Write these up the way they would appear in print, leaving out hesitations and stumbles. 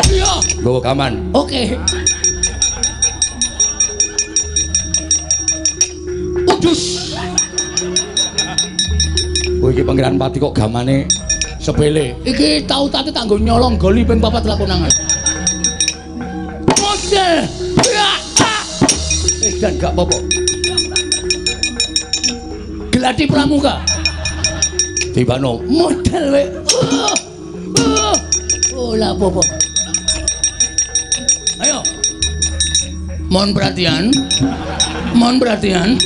Iya. Nggawa gaman. Oke. Udus. Kowe iki Pangeran Pati kok gamane sepele. Iki tau tate tak nggo nyolong goli ping 4 lakonangan. Model. Dan gak apa-apa. Gelati pramuka. Tibano model we. Oh lah apa-apa. Ayo. Mohon perhatian. Mohon perhatian.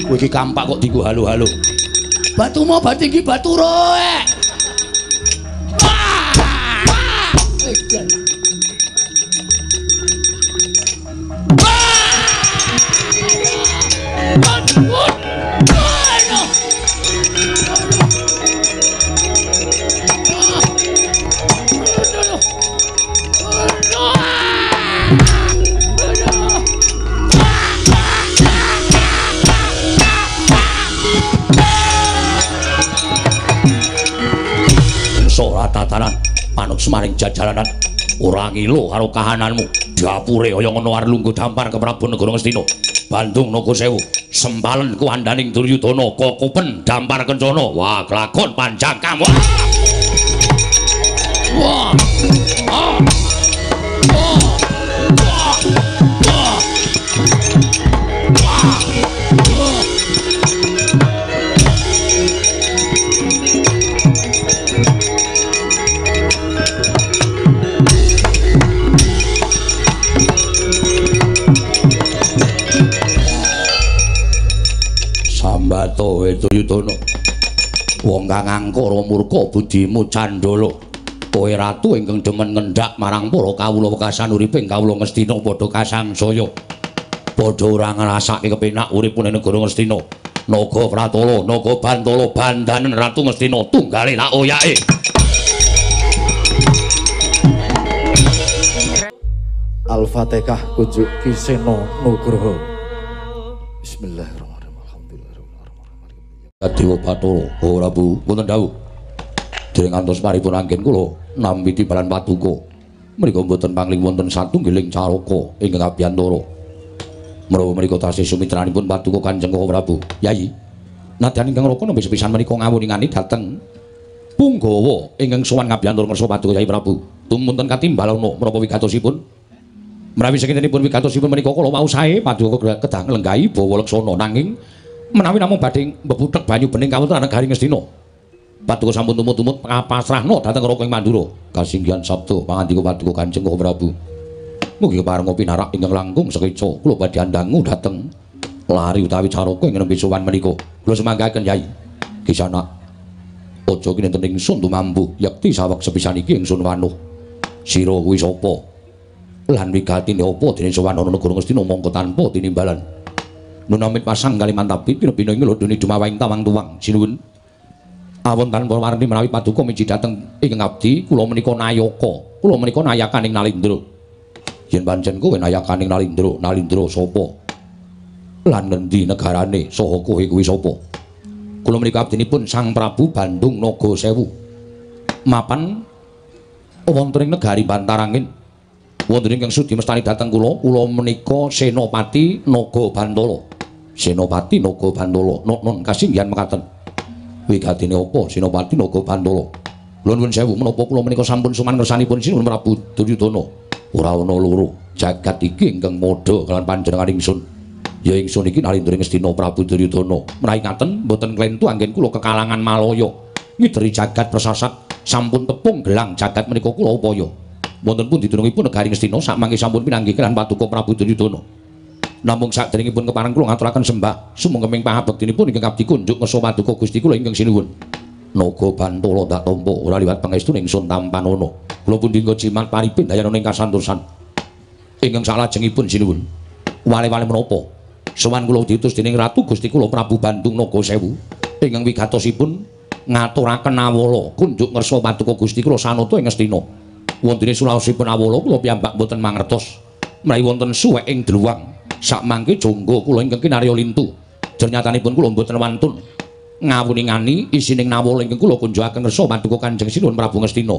Kowe iki kampak kok dienggo halo-halo. Batu mau batu iki batu roek. Edan. Ora tatanan manut semaring jajaranan ora ngilo karo kahananmu dapure kaya ngono arep lungguh dampar ke Prabu Negara Ngastina Bandung Naga Sewu sempalen kuwandaning Duryudana kokopen dampar kencana wah kelakon panjang kamu wah ah. Wah. Wah. Wah. Wah. Sambato Duryudana wong kang angkara murka budimu candala kowe ratu ingkang demen ngendhak marang para kawula wekasan uriping kawula Ngastina padha kasangsaya padha ora ngrasake kepenak uripune negara Ngastina Naga Pratala Naga Bantala bandanen Ratu Ngastina tunggale tak oyake. Al-Fatihah kunjuk Ki Seno Nugroho. Bismillahirrahmanirrahim. Dewa Bathara, oh Prabu, wonten dawuh. Dereng ngantos paripun anggen kula nampi timbalan paduka. Mriku mboten pangling wonten satunggiling caraka ingkang abiyantara. Menawa mriku tasih sumitranipun paduka Kanjeng Prabu. Yayi, nadyan ingkang raka nembe sepisan menika ngawuningani dhateng punggawa ingkang sowan ngabiyantara ngersa paduka Yayi Prabu. Tumunten katimbalana menapa wigatosipun? Menawi sakintenipun wigatosipun menika kala wau sae paduka kedah nglenggahi bawa leksana nanging menawi namung badhe mbebuthek banyu bening kawontenan negari Ngastina. Paduka sampun tumut-tumut pasrahna dhateng Raka ing Mandura. Kasinggihan sabda pangandika paduka Kanjeng Prabu. Mugi keparenga pinarak ingkang langkung sekeca kula badhe andangu dhateng lari utawi caraka ing nembe sowan menika. Kula semanggaken Yai. Kisana aja kinenten ingsun tumampu yekti saweg sepisan iki ingsun wanuh. Sira kuwi sapa? Lan wigatine apa dene sowan ana negara Ngastina mongko tanpa tinimbalan. Nunamit pasang Kalimantan pinebina ing lodone dumawaing tawang tuwang sinuwun. Awon tanpa warni menawi paduka miji dhateng ing abdi kula menika nayaka. Kula menika nayakaning Nalindra. Yen pancen kowe nayakaning Nalindra, Nalindra sapa? Lan ngendi negarane saha kowe kuwi sapa? Kula menika abdinipun Sang Prabu Bandung Naga Sewu. Mapan wonten ing negari Bantarangin. Wonten ingkang sudi mestani dhateng kula, kula menika Senopati Naga Bantala. Senopati Naga Bantala, nun kasinggihan mekaten. Wigatine apa Senopati Naga Bantala? Kula nuwun sewu menapa kula menika sampun suman ngersanipun Sinuwun Prabu Duryudana. Ora ana loro, jagat iki ingkang madha kalawan panjenengan ingsun. Ya ingsun iki Nalindra Ngastina Prabu Duryudana. Menawi ngaten mboten klentu anggen kula kekalangan Malaya. Ngideri jagat persasat sampun tepung gelang jagat menika kula upaya. Wonten pundi dunungipun negari Ngastina sakmangke sampun pinanggih kaliyan paduka Prabu Duryudana. Namung saderengipun kepareng kula ngaturaken sembah sumengkeming pangabektinipun ingkang abdi kunjuk ngersa paduka Gusti kula ingkang sinuwun. Naga Bantala ndak tampa ora liwat pangestu ingsun tampanana. Kula pundi nggo jimat paripin dayana ing kasantosan. Ingkang salajengipun sinuwun. Wale-wale menapa? Sowan kula diutus dening Ratu Gusti kula Prabu Bandung Naga Sewu ingkang wigatosipun ngaturaken awala kunjuk ngersa paduka Gusti kula sanata ing Ngastina. Wontene sulaosipun awala kula piyambak mboten mangertos. Menawi wonten suwek ing dluwang sakmangke jangga kula ingkang kinarya lintu. Jernyatanipun kula mboten wantun ngawuningani isining nawala ingkang kula kunjukaken ngersa paduka Kanjeng Sinuwun Prabu Ngastina.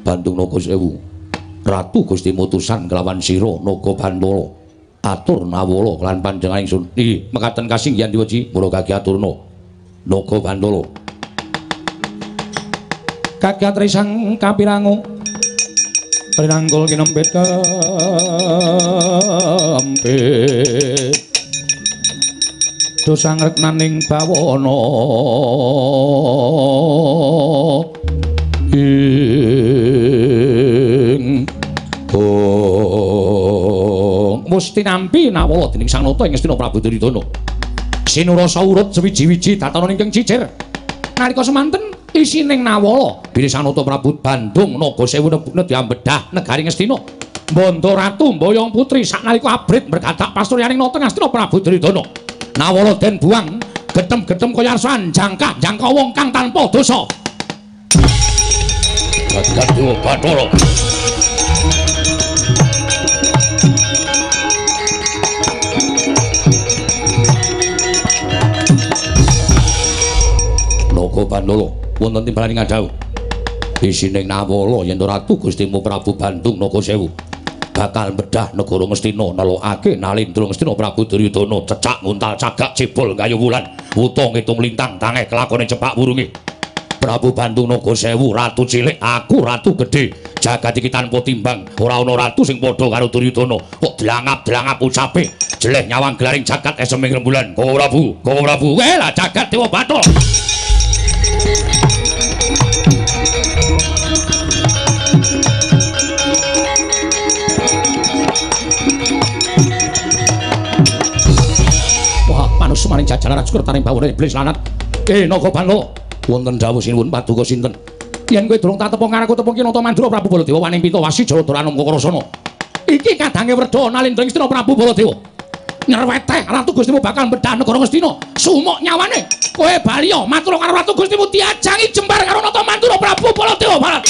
Bandung Naga Sewu. Ratu Gusti mutusan kelawan sira Naga Bantala. Atur nawala lan panjenengan ingsun. Nggih, mekaten kasinggihan diweji mula kaki aturna. Naga Bantala. Kaki atrisang kapirangu. Prinangkul kinempit kempit. Dosang reknaning bawana. Ing oh musti nampi nawala dening Sang Nata ing Ngastina Prabu Duryudana. Sinurasa urut sewiji-wiji datana ingkang cicir. Nalika semanten isining nawala bilih Sang Nata Prabu Bandung Naga Sewu nedya ambedah negari Ngastina. Mbanda ratu mboyong putri saknalika abrit mregadak pasturyaning Nata Ngastina Prabu Duryudana. Nawala den buang getem-getem kaya arsan jangkah-jangkah wong kang tanpa dosa. Jagat Dewa Bathara. Naga Bantala wonten timbalaning ngadhawuh. Isining nawala yen Ratu Gustimu Prabu Bandung Naga Sewu bakal medhah negara Ngastina nelokake Nalendra Ngastina Prabu Duryudana cecak nguntal cagak cebol gayu wulan wuta ngitung lintang tangeh kelakone cepak wurunge. Prabu Bandung Naga Sewu ratu cilik aku ratu gedhe jagat iki tanpa timbang ora ana ratu sing padha karo Duryudana kok dlangap-dlangap ucape jeleh nyawang gelaring jagat eseming rembulan. Koko Prabu, Koko Prabu, lah jagat Dewa Bathara. Wah, manus maring jajaran Rajakertaning bawana iblis lanat. Naga Bantala, wonten dawuh sinuwun paduka sinten? Yen kowe durung tak tepung karo tepung ki Nata Mandura Prabu Baladewa waning pita wasi Jaladara Anom Kakarasana. Iki kadange werda Nalendra Ngastina Prabu Baladewa. Nyerweteh Ratu Gustimu bakal medhah negara Ngastina. Sumuk nyawane. Kowe baliya matur karo Ratu Gustimu diajangi jembar karo Nata Mandura Prabu Baladewa. Barat.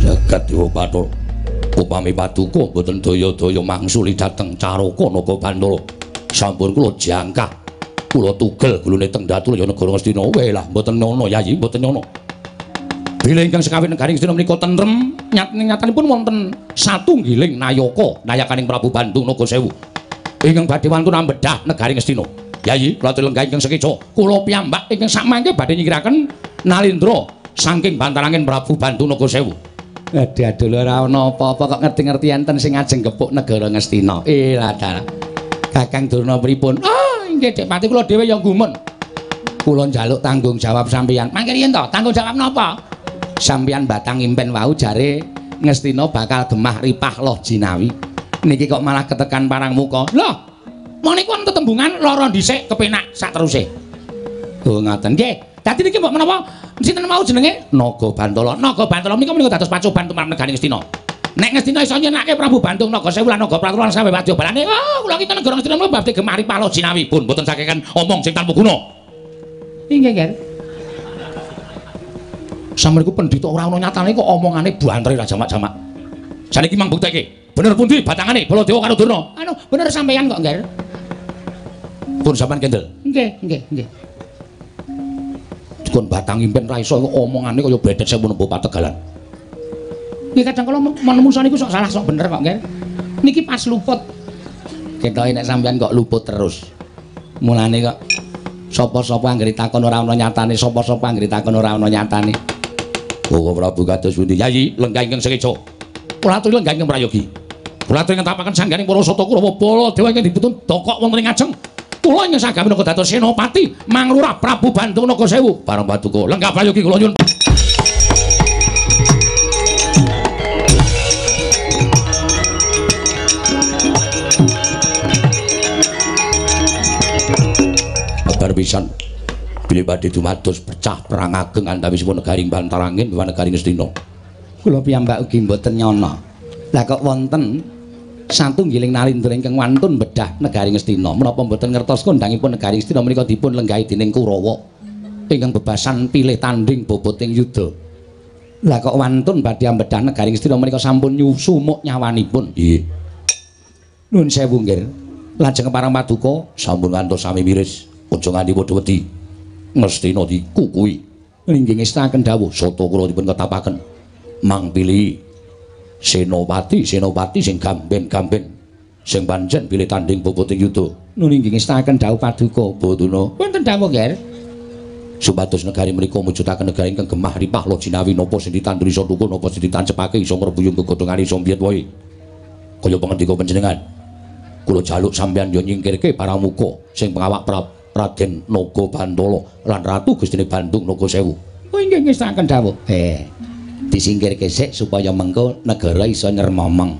Jagat Dewa Bathara. Upami paduka mboten daya-daya mangsuli dhateng Caraka Naga Bantala. Sampun kula jangkah, kula tugel gulune teng Datulaya negara Ngastina. Welah mboten nyono Yayi, mboten nyono. Bilih ingkang sekawit negari Ngastina menika tentrem, nyatanipun wonten satunggiling nayaka, nayakaning Prabu Bandung Naga Sewu. Ingkang badhe wantun ambedah negari Ngastina. Yayi, kula lenggah ingkang sekeca, kula piyambak ingkang sakmangke badhe nyingkiraken Nalendra saking bantarangin Prabu Bandung Naga Sewu. Aduh aduh ora ana apa-apa kok ngerti-ngerti enten sing ajeng gepuk negara Ngastina. Lah dalah. Kakang Durna pripun? Ah, inggih Dik Pati kula dhewe ya gumun. Kula njaluk tanggung jawab sampeyan. Mangke riyen to, tanggung jawab napa? Sampeyan batang impen wau jare Ngastina bakal gemah ripah loh jinawi. Niki kok malah ketekan parang muka. Loh, meniku wonten tetembungan lara dhisik kepenak sateruse. Oh ngoten nggih. Dadi niki mbok menapa sinten mau jenenge Naga Bantala. Naga Bantala menika menika dados pacoban tumrap negari Ngastina. Nek Ngastina iso nyenake Prabu Bandung Naga Sewu lan Naga Pratu lan sampe wadya balane. Oh, kula kita negara Ngastina menika badhe gemah ripah loh jinawi pun mboten sakekan omong sing tanpa guna. Inggih, Ger. Sampeyan iku pendhita ora ana nyatane kok omongane bantere ra jamak-jamak. Saniki mang bukteke. Bener pundi batangane Baladewa karo Durna? Anu, bener sampeyan kok, Ger. Pun sampean kendel. Nggih, nggih, nggih. Kon batang impen ra iso omongane kaya bedet sewu nembo pategalan. Nggih kadang kala manungsa niku sok salah sok bener kok, Ger. Niki pas luput. Ketoke nek sampeyan kok luput terus. Mulane kok sapa-sapa anggere takon ora ana nyatane, sapa-sapa anggere takon ora ana nyatane. Koko Prabu kados pundi? Yayi, lenggah ingkang sekeca. Kula aturi lenggah ingkang prayogi. Kula aturi ngetapaken sangganing para sata Kurawa Baladewa ingkang diputun dokok wonten ing ngajeng. Kula ingkang sagami minangka dados senopati manglurah Prabu Bandung Naga Sewu. Bareng paduka lenggah prayogi kula nyuwun. Kabar pisan bilih badhe dumados pecah perang ageng antawisipun negari Bantarangin lan negari Ngastina. Kula piyambak ugi mboten nyana. Lah kok wonten satunggiling Nalendra ingkang wantun bedah negari Ngastina. Menapa mboten ngertos kondhangipun negari Ngastina menika dipun lenggahi dening Kurawa ingkang bebasan pilih tanding boboting yuda. Lah kok wantun badhe ambedah negari Ngastina menika sampun nyusumuk nyawanipun. Nggih. Nuwun sewu nggih. Lajeng parang paduka sampun ngantos sami miris. Aja nganti padha wedi. Ngastina dikukuhi. Inggih ngestaken dawuh sata kula dipun ketapaken. Mang pilih senopati, senopati sing gamben-gamben sing pancen pilih tanding boboting yuda. Nun inggih ngestaken dawuh paduka Baduna. Wonten dawuh nggih. Supados negari menika mujudaken negari ingkang gemah ripah lo jinawi napa sing ditanduri iso tukul napa sing ditancepake iso ngrebuyung gegodhongane iso mbiyet wae. Kaya pangendika panjenengan. Kula jaluk sampeyan yo nyingkirke para muka sing pengawak Raden Naga Bantala lan Ratu Gustine Bandung Naga Sewu. Oh inggih ngestaken dawuh. Disingkirke sik supaya mengko negara iso nyermomong.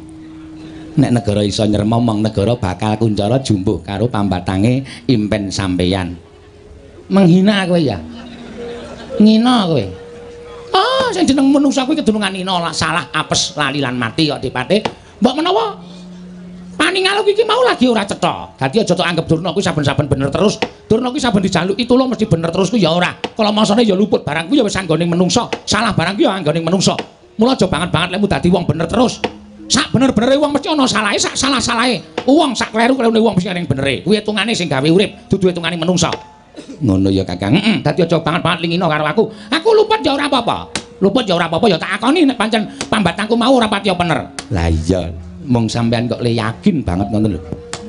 Nek negara iso nyermomong, negara bakal kuncara jumbuh karo pambatange impen sampeyan. Menghina kowe ya. Ngina kowe. Ah, sing jeneng manungsa kuwi kedunungan ina salah apes lali lan mati kok dipate. Mbok menawa paningal iki mau lagi ora cetha. Dadi aja tok anggap Durna kuwi saben-saben bener terus. Durna kuwi saben dijaluki tulung mesti bener terus kuwi ya ora. Kala masane ya luput barang kuwi ya wis anggone menungsa. Salah barang kuwi ya anggone menungsa. Mula aja banget-banget lekmu dadi wong bener terus. Sak bener-benere wong mesti ana salahe, sak salah-salahe. Wong sak kleru-klerune wong mesti ana ing benere. Kuwi hitungane sing gawe urip, dudu hitungane menungsa. Ngono ya Kakang. Heeh, dadi aja banget-banget lingina karo aku. Aku luput ya ora apa-apa. Luput ya ora apa-apa ya tak akoni nek pancen pambatangku mau ora patiya bener. Lah iya, mung sampean kok le yakin banget ngoten lho.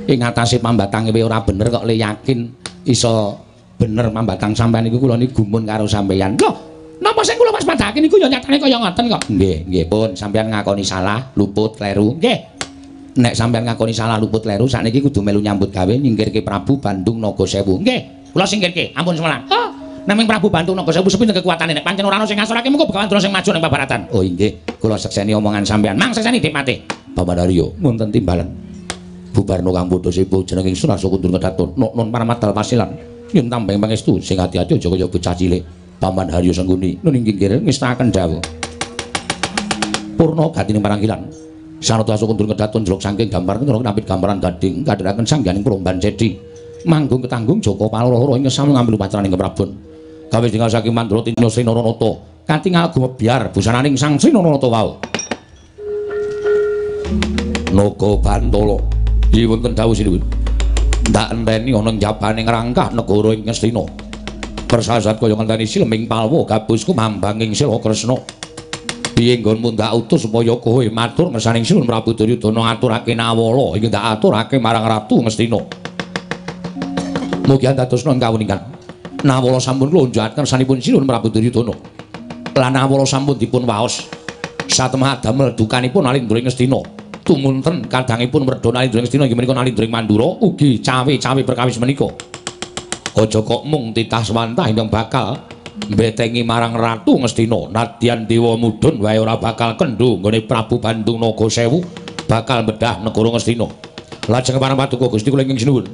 Ing atase pambatange ora bener kok le yakin iso bener pambatang sampean iku kula niku gumun karo sampean. Lho, napa sing kula waspadake niku ya nyatane kaya ngoten kok. Nggih, nggih pun sampean ngakoni salah, luput, kleru. Nggih. Nek sampean ngakoni salah, luput, kleru, sakniki kudu melu nyambut gawe nyingkirke Prabu Bandung Naga Sewu. Nggih. Kula singkirke, ampun semelang. Oh, naming Prabu Bandung Naga Sewu sepinten kekuatane nek pancen ora ana sing ngasorake mengko Begawan Durna sing maju ning pabaratan. Oh inggih, kula sekseni omongan sampean. Mang sekseni Dik Mate. Paman Arya, wonten timbalan. Bubarno kang padha sepuh jeneng ingsun Asa Kundur Kedaton. Nun paramadal pasilan. Yen tambeng pangestu sing ati-ati aja kaya bocah cilik. Paman Haryo Sengkuni, nun inggih ngestaken dawuh. Purna gatine parangkilan. Sanata Asa Kundur Kedaton jelok saking gambar nampit gambaran gading kadheraken sangganing Promban Cedi. Manggung ketanggung Joko Paloro ing ngesam ngambil upacarane keprabon. Gawe tinggal saking Mandura Tinyo Sri Naranata. Katingal gumebyar busananing Sang Sri Naranata wau. Naga Bantala. Iki wonten dawuh sinuwun. Ndak enteni ana njabane ngrangkah negara ing Ngastina. Persasat kaya ngenteni sileming palwa gabus kumambanging Sila Kresna. Piye nggonmu ndak utus supaya kowe matur ngersaning Sinuwun Prabu Duryudana ngaturake nawala ing ndak aturake marang Ratu Ngastina. Mugi andadosna kawuningan. Nawala sampun klonjoaken ngersanipun Sinuwun Prabu Duryudana. Lan nawala sampun dipun waos. Satemah damel dukanipun Nalindra Ngastina. Tumunten kadangipun werdha Nalindra Ngastina inggih menika Nalindra Mandura ugi cawe-cawe perkawis menika. Aja kok mung titah swantah ingkang bakal mbetengi marang Ratu Ngastina. Nadyan dewa mudhun wae ora bakal kendho nggone Prabu Bandung Naga Sewu bakal bedah negara Ngastina. Lajeng parang paduka Gusti kula ingkang sinuwun.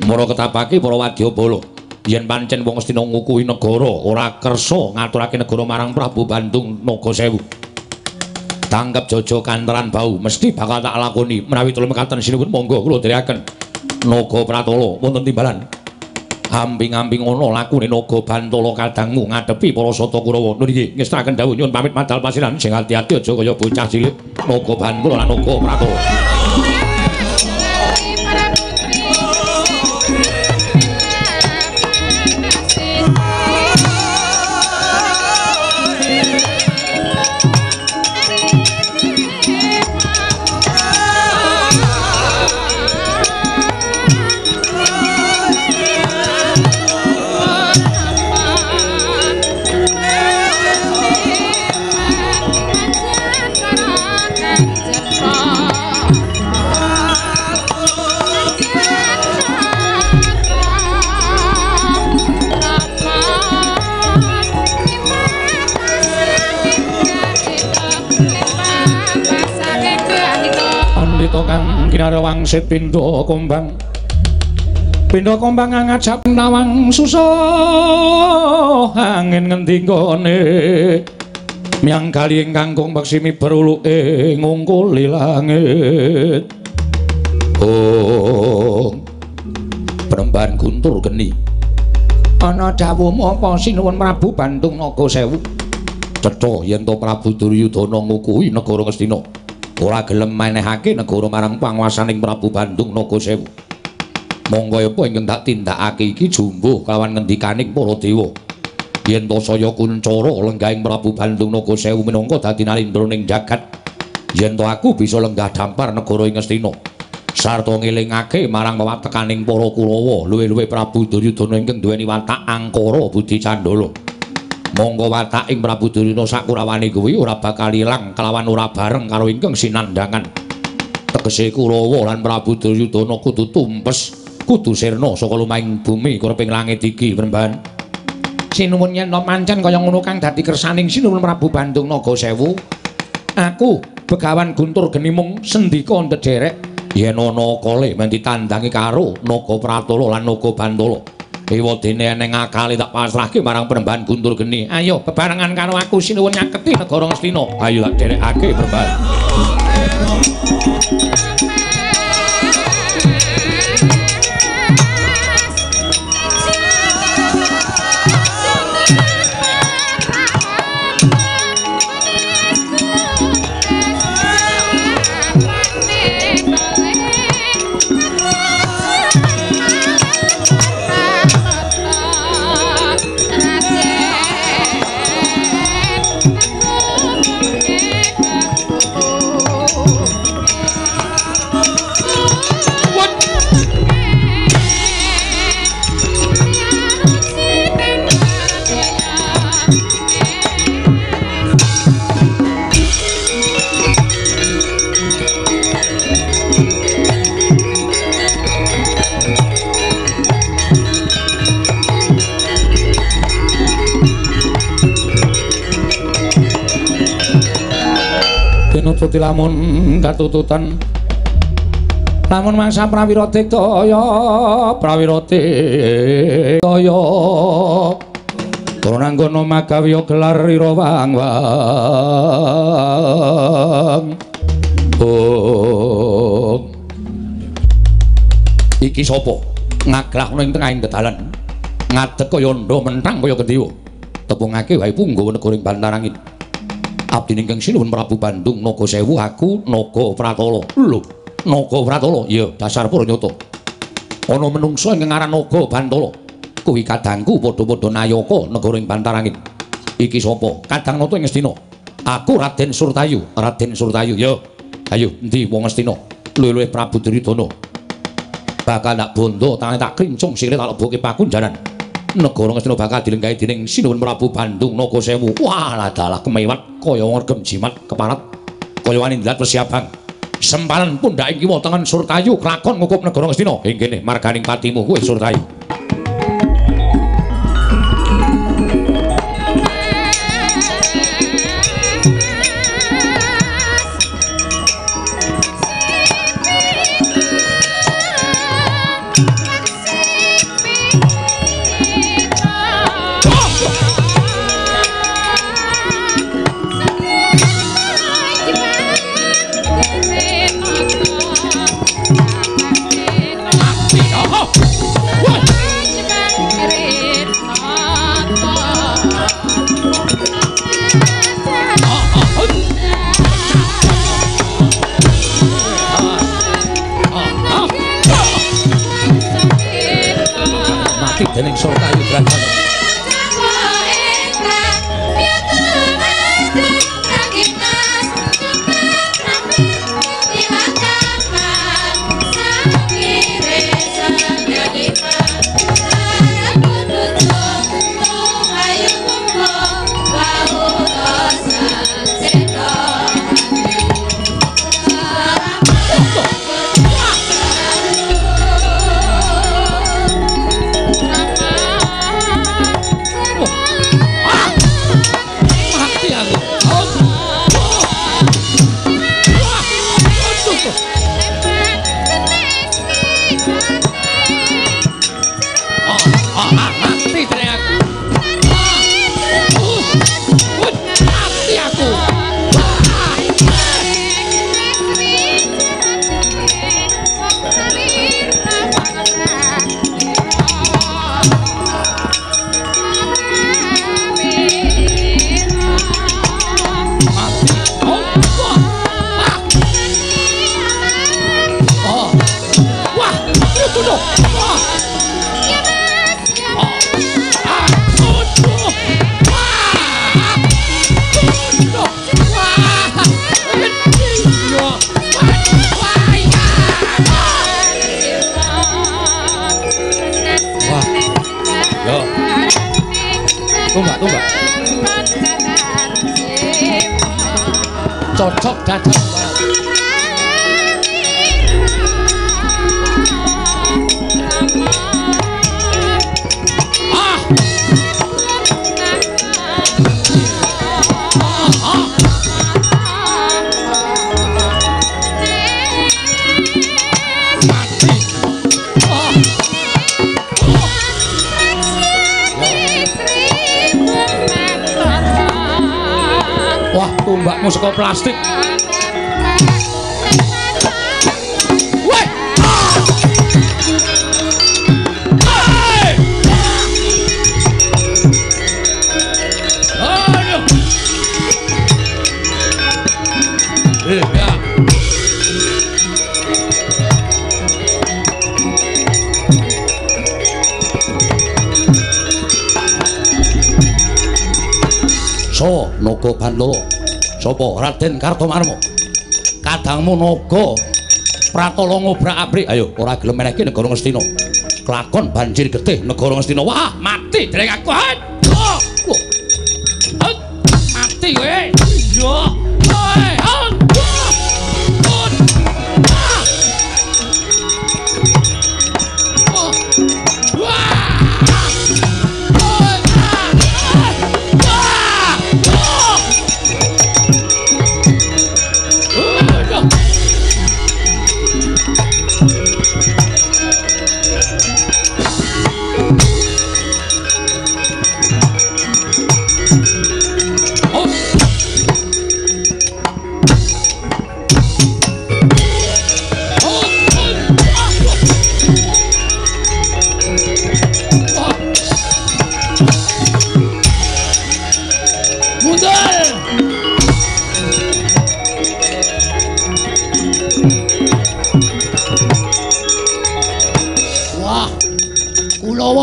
Mara ketapake para wadyabala yen pancen wong Ngastina ngukuhi negara ora kersa ngaturake negara marang Prabu Bandung Naga Sewu. Tangkep jojo kanteran bau mesti bakal tak lakoni. Menawi tulung mekaten sinuwun monggo kula dherekaken. Naga Pratala wonten timbalan. Amping-amping ana lakune Naga Bantala kadangmu ngadepi para Sata Kurawa. Nun inggih ngestaken dawuh nyuwun pamit madal pasiran sing ati-ati aja kaya bocah cilik. Naga Bantala lan Naga Pratala. Kang kinara wangsit pindha kombang pindha kombang ngajak nawang susah angin ngendi nggone miyang kali ingkang kong peksi miber uluke ngungkuli langit. Oh Penemban Guntur geni ana dawuhmu apa sinuwun Prabu Bandung Naga Sewu? Cetha yen to Prabu Duryudana ngukuhi negara Ngastina, ora gelem menehake negara marang panguwasaning Prabu Bandung Naga Sewu. Monggo apa ingkang tak tindakake iki jumbuh kalawan ngendikaning para dewa. Yen to saya kuncara lenggahing Prabu Bandung Naga Sewu minangka dadi narendra ning jagat, yen to aku bisa lenggah dampar negara ing Ngastina sarta ngelingake marang wewatekaning para Kurawa, luwih-luwih Prabu Duryudana ingkang duweni watak angkara budi candala. Monggo watak ing Prabu Duryudana sakurawane kuwi ora bakal ilang kelawan ora bareng karo ingkang sinandhangan. Tegese Kurawa lan Prabu Duryudana kudu tumpes, kudu sirna saka lumahing bumi kureping langit iki, Premban. Sinuwun yen pancen kaya ngono kang dadi kersaning sinuwun Prabu Bandung Naga Sewu, aku Begawan Guntur Geni mung sendika ndederek yen ana kale men ditandangi karo Naga Pratala lan Naga Bantala. Ewadene eneng akale tak pasrahke marang Premban Guntur Geni. Ayo bebarengan karo aku sinuwun nyaketi negara Ngastina. Ayo tak derekake Premban. Tinututi lamun katututan lamun mangsa prawira diktaya prawira diktaya Tronanggana magawiya gelar ira wang wang. Oh. Iki sapa ngagrah ana ing tengahing dedalan ngadeg kaya ndha menthang kaya gendewa tepungake wae punggawa negara ing Bantarangin. Abdi ingkang sinuwun Prabu Bandung Naga Sewu, aku Naga Pratala. Lho, Naga Pratala? Iya, dasar para nyata. Ana menungsa ingkang aran Naga Bantala. Kuwi kadangku padha-padha nayaka negara ing Bantarangin. Iki sapa? Kadang nata ing Ngastina. Aku Raden Surtayu. Raden Surtayu, ya. Ayo, endi wong Ngastina? Luwih-luwih Prabu Duryudana. Bakal tak bondo, tangane tak krincung, sikile tak lebokke pakunjaran. Negara Ngastina bakal dilenggahi dening sinuwun Prabu Bandung Naga Sewu. Wah, dalah kemewat kaya ngregem jimat keparat kaya wani ndlat wesi abang. Sempalan pundhaking kiwa tengen Surtayu klakon ngukup negara Ngastina. Ing kene marganing patimu kuwi Surtayu. Dening Surtayu Drajana. Cocok dadak. Wah, tombakmu saka plastik. Weh. Aduh. Ya. So, Naga Bantala. Sapa Raden Kartomarma? Kadangmu naga Pratala ngobrak-abrik. Ayo, ora gelem menehke negara Ngastina. Kelakon banjir getih negara Ngastina. Wah, mati dereng aku. Oh. Mati kowe. Iya.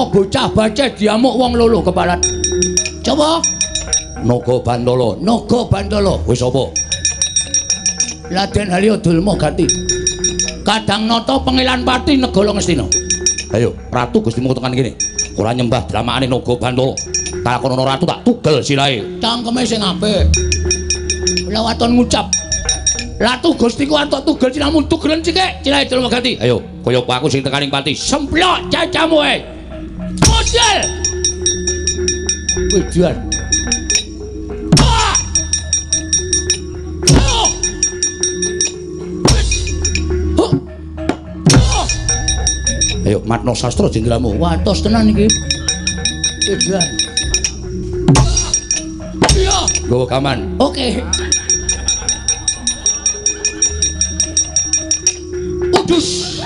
Bocah baca diamuk wong loro keparat. Coba Naga Bantala, Naga Bantala. Wis apa? Raden Haryo Dulma Gati. Kadang nata pengilan pati negara Ngastina. Ayo, Ratu Gustimu tekan kene. Ora nyembah dramakane Naga Bantala. Takon ana ratu tak tugel sirahe. Cangkeme sing apik. Ora waton ngucap. Ratu Gustiku antuk tugel siramu tugelen sikik sirahe Dulma Gati. Ayo, kaya apa aku sing tekaning pati. Semplok cacamu e. Model. Wedan. Ayo matno sastra jendramu. Watos tenan iki. Wedan. Iya. Nggawa gaman. Oke. Udus.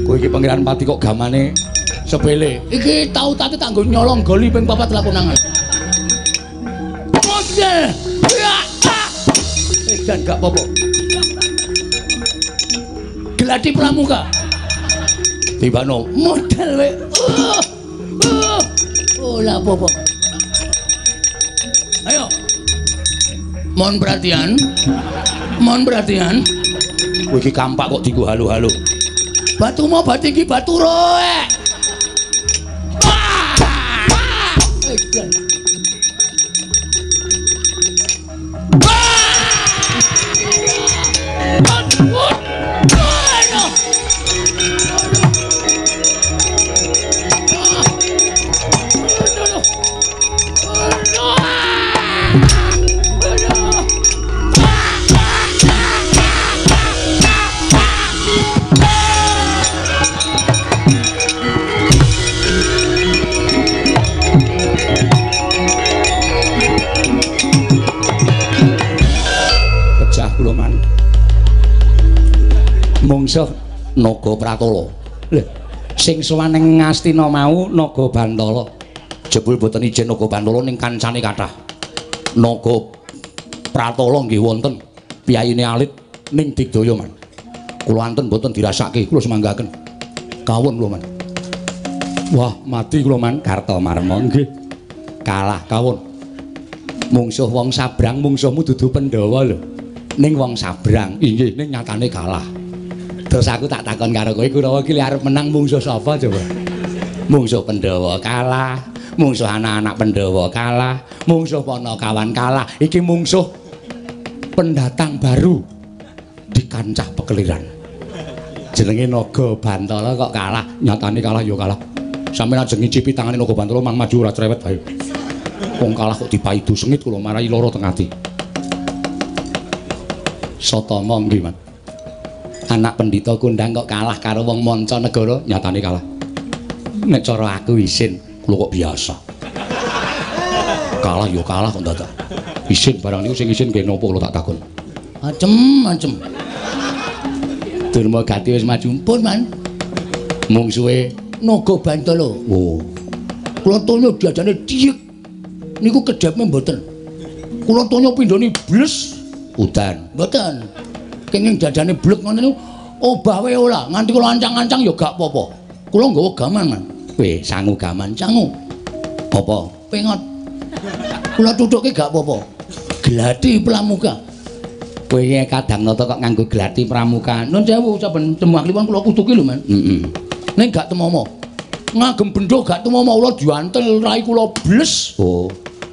Kowe iki Pangeran Pati kok gamane sepele. Iki tau tate tak nggo nyolong goli ping 4 lakonangan. Model. Edan gak apa-apa. Geladi pramuka. Tibano model we. Oh lah apa-apa. Ayo. Mohon perhatian. Mohon perhatian. Kowe iki kampak kok dienggo halo-halo. Batu mau batu tinggi batu roe. Mungsuh Naga Pratala. Lho, sing sowan ning Ngastina mau Naga Bantala. Jebul boten ijen Naga Bantala ning kancane kathah. Naga Pratala nggih wonten piyayine alit ning digdaya man. Kula anten boten dirasake, kula semanggaken. Kawon kula man. Wah, mati kula man. Kartomarma nggih. Kalah kawon. Mungsuh wong sabrang, mungsuhmu dudu Pandhawa lho. Ning wong sabrang, inggih ning nyatane kalah. Terus aku tak takon karo kowe, Kurawa iki arep menang mungsuh sapa coba? Mungsuh Pandhawa kalah, Mungsuh anak-anak Pandhawa kalah, mungsuh Panakawan kalah, iki mungsuh pendatang baru di kancah pekeliran. Jenenge Naga Bantala kok kalah, nyatane kalah ya kalah. Sampeyan ajeng ngicipi tangane Naga Bantala mang maju ora cerewet ayo. Wong kalah kok dipaidu sengit kula marai lara teng ati. Satama nggih, Mas. Anak pendhita kondang kok kalah karo wong manca negara, nyatane kalah. Nek cara aku isin, kula kok biasa. Kalah ya kalah kok dadak. Isin barang niku sing isin nggih napa kula tak takon. Acem, acem. Durma Gati wis maju pun, Man. Mungsuhe Naga Bantala. Oh. Kula tonya diajane diyek. Niku kedhepe mboten. Kula tonya pindhone bles udan. Mboten. Kenging dadane blek ngono niku obah wae ora, nganti kula ancang-ancang ya gak apa-apa. Kula nggawa gaman, Man. Weh, sangu gaman sangu. Apa? Pengot. Kula tutuke gak apa-apa. Glati pramuka. Kowe iki kadang nata kok nganggo glati pramuka. Nun sewu saben temuak kliwon kula kutuki lho, Man. Heeh. Ning gak temomo. Ngagem bendho gak temomo kula diantel rai kula bles. Oh.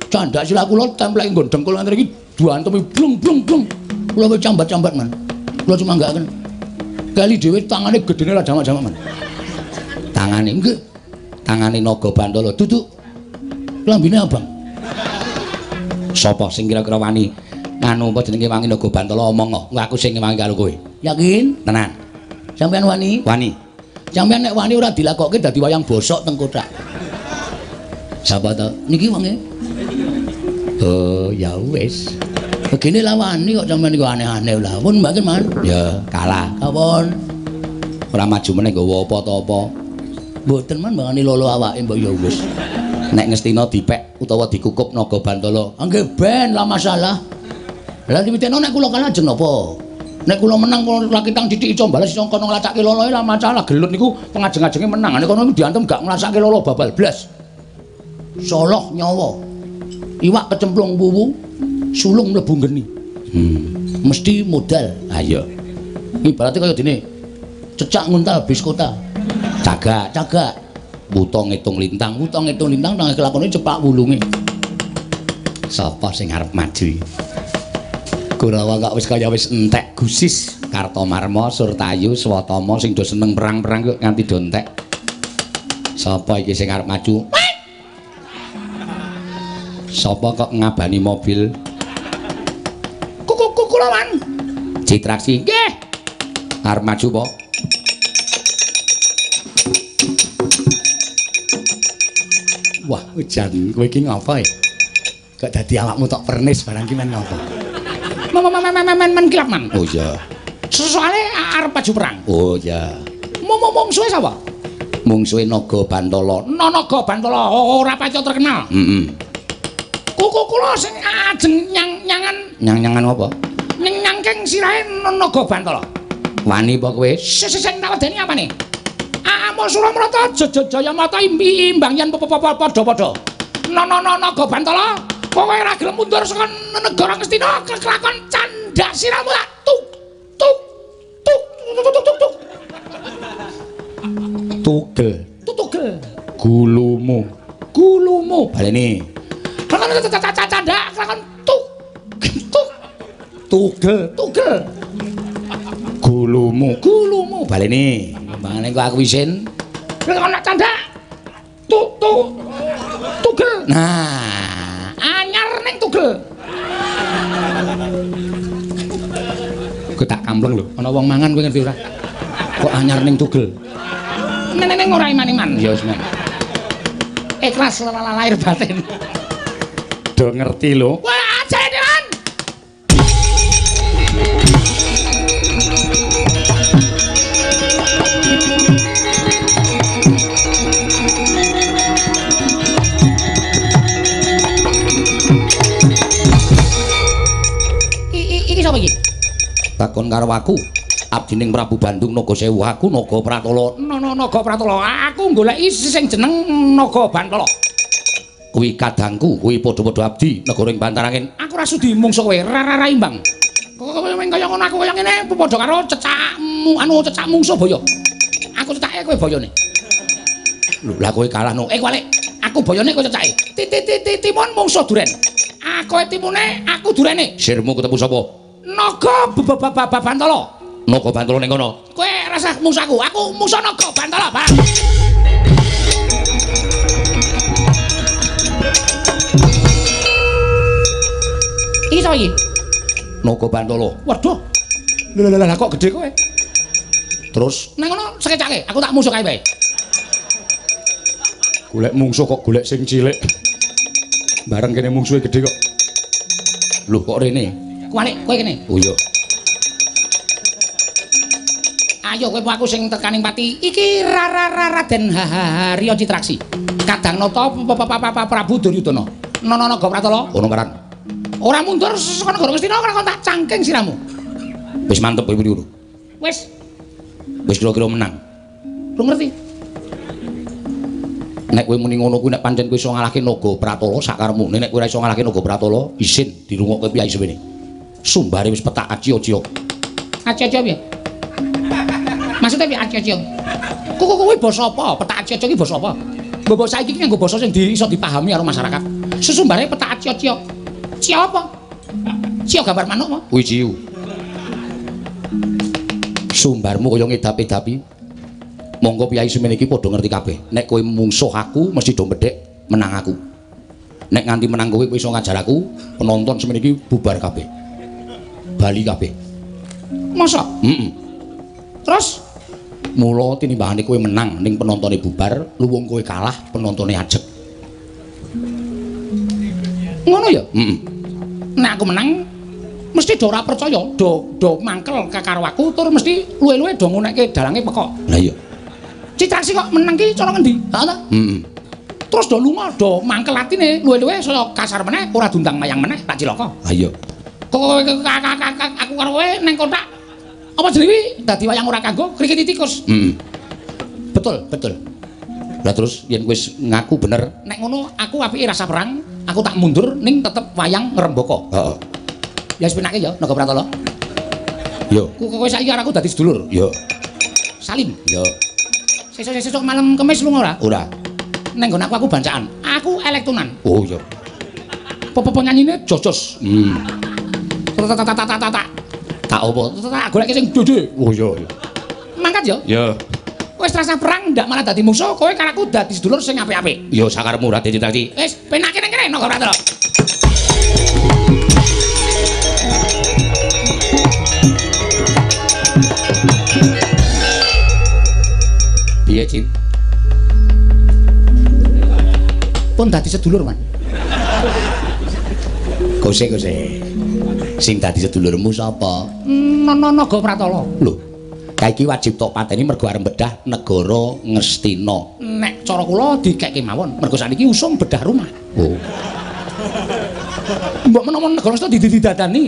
Candak sirah kula templeki nggon dengkul nganti iki diantemi blung blung blung. Kula wis cambat-cambat, Man. Kula cuma gak kali dhewe tangane gedene ra jamak-jamak, Man. Tangane nggih. Tangane Naga Bantala duduk. Lambine abang. Sapa sing kira-kira wani nganu apa jenenge wangi Naga Bantala omong kok. Aku sing ngewangi karo kowe. Yakin? Tenan. Sampeyan wani? Wani. Sampeyan nek wani ora dilakokke dadi wayang bosok teng kothak. Sapa to? Niki wonge. Oh, ya wis. Begini lah wani kok sampeyan niku aneh-aneh lah. Pun mboten, Man. Ya, kalah. Kapon? Ora maju meneh nggawa apa ta apa. Mboten, Man, mbangane lolo awake mbok ya wis. Nek Ngastina dipek utawa dikukup Naga Bantala. Nggih ben lah masalah. Lah diwiteno nek kula kalah ajeng napa? Nek kula menang kula rakitang titik iso bales iso kono nglacake loloe lah masalah. Gelut niku pengajeng-ajenge menang. Nek kono diantem gak nglacake lolo babal blas. Soloh nyawa. Iwak kecemplung wuwu, sulung mlebu geni. Mesti modal. Ha iya. Ibarate kaya dene cecak nguntal bis kota. Cagak, cagak. Wuta ngitung lintang, wuta ngitung lintang nang kelakone cepak wulunge. Sapa sing arep maju? Kurawa kok wis kaya wis entek gusis. Kartomarma, Surtayu, Swatama sing do seneng perang-perang kok nganti do entek. Sapa iki sing arep maju? Sapa kok ngabani mobil? Kuku kula, Man. Citraksi. Nggih. Arep maju apa? Wah, jan kowe iki ngapa ya? Kok dadi awakmu tok pernis barang ki men ngapa? Men kilap, Man. Oh iya. Soale arep maju perang. Oh iya. Mungsuhe sapa? Mungsuhe Naga Bantala. Naga Bantala ora paca terkenal. Heeh. Kuku kula sing ajeng nyang-nyangan. Nyang-nyangan apa? Nyangking sirahe Naga Bantala. Wani apa kowe? Sing tak wedeni apane? Amul Suramrata Jayamata imbang yen padha-padha. Naga Bantala, kowe ora gelem mundur saka negara Ngastina kelakon candhak siramu tak tuk tuk tuk tuk tuk tuk. Tugel, tutugel. Gulumu. Gulumu baleni. Kelakon candhak kelakon tuk tuk tugel, tugel. Gulumu, gulumu baleni. Mbangane kok aku isin. Kelakon candhak tuk tuk tugel. Nah, anyar ning tugel. Kok tak kampleng lho, ana wong mangan kowe ngerti ora? Kok anyar ning tugel. Neng ora iman-iman. Ya wis men. Ikhlas lahir batin. Do ngerti lho. Wah, ajane, Man. Iki sapa iki? Takon karo aku. Abdining Prabu Bandung Naga Sewu, aku Naga Pratala. Naga Pratala. Aku goleki sing jeneng Naga Bantala. Kuwi kadangku, kuwi padha-padha abdi negara ing Bantarangin. Aku ora sudi mungsuh kowe, ra imbang. Kowe kaya ngono aku kaya ngene padha karo cecakmu anu cecak mungsuh boyo. Aku cecake kowe boyone. Lho, lah kowe kalah no. Kuwalik. Aku Aku boyone kowe cecake. Timun mungsuh duren. Aku timune, aku durene. Sirmu ketemu sapa? Naga Bantala. Naga Bantala ning kono. Kowe rasah mungsuh aku, aku mungsuh Naga Bantala, Pak. Iki sapa iki? Naga Bantala. Waduh. Lha lha lha kok gedhe kowe. Terus nang ngono sekecake, aku tak mungsuh kae wae. Golek mungsuh kok golek sing cilik. Bareng kene mungsuhe gedhe kok. Lho kok rene? Kualik kowe kene. Oh iya. Ayo kowe aku sing tekaning pati. Iki Raden Harya Citraksi. Kadang nata Prabu Duryudana. Nono Naga Pratala. Ono karan. Ora mundur saka negara Ngastina ora kon tak cangking siramu. Wis mantep kowe muni. Wis. Wis kira-kira menang. Lu ngerti? Nek kowe muni ngono kuwi nek pancen kowe iso ngalahke Naga Pratala sakarepmu. Nek kowe ora iso ngalahke Naga Pratala, isin dirungokke piyai semene. Sumbare wis petak aci-aci. Aci-aci piye? Maksudnya piye aci-aci? Kuwi basa apa? Petak aci-aci iki basa apa? Mbok saiki iki nganggo basa sing iso dipahami karo masyarakat. Sesumbare petak aci-aci. Cio apa? Cio gambar manuk apa? Kuwi ciu. Sumbarmu kaya ngedap-edapi. Monggo piyai semene iki padha ngerti kabeh. Nek kowe mungsuh aku mesti do medhek menang aku. Nek nganti menang kowe kowe iso ngajar aku, penonton semene iki bubar kabeh. Bali kabeh. Masa? Heeh. Terus mula tinimbangane kowe menang ning penontone bubar, luwung kowe kalah penontone ajeg. Ngono ya? Heeh. Nek aku menang mesti do ora percaya, do mangkel karo aku tur mesti luwe-luwe do ngunekke dalange pekok. Lah iya. Citraksi kok menang ki cara ngendi? Ha ta? Heeh. Terus do lunga do mangkel atine luwe-luwe saya kasar meneh ora diundang mayang meneh tak cilaka. Ha iya. Kok aku karo kowe nang kotak apa jenenge dadi wayang ora kanggo krikiti tikus. Heeh. Betul, betul. Lah terus yen wis ngaku bener, nek ngono aku apike rasa perang, aku tak mundur ning tetep wayang ngrembaka. Heeh. Ya wis penake ya Naga Pratala. Yo. Kowe saiki karo aku dadi sedulur. Yo. Salim. Yo. Sesuk-sesuk malam Kemis lunga ora? Ora. Neng nggon aku bancaan. Aku elektonan. Oh iya. Popo nyanyine jos-jos. Tak. Tak apa? Tak goleke sing dede. Oh iya. Mangkat ya? Ya. Wis rasa perang ndak malah dadi musuh, kowe karo aku dadi sedulur sing apik-apik. Ya sakarepmu Raden Citraksi. Wis penake nang kene Naga Pratala. Piye, Cit? Pun dadi sedulur, Man. Kose. Sing dadi sedulurmu sapa? Naga Pratala. Lho, kae iki wajib tok pateni mergo arep bedah negara Ngastina. Nek cara kula dikeke mawon, mergo sakniki usum bedah rumah. Oh. Mbok menawa negara Ngastina dididadani.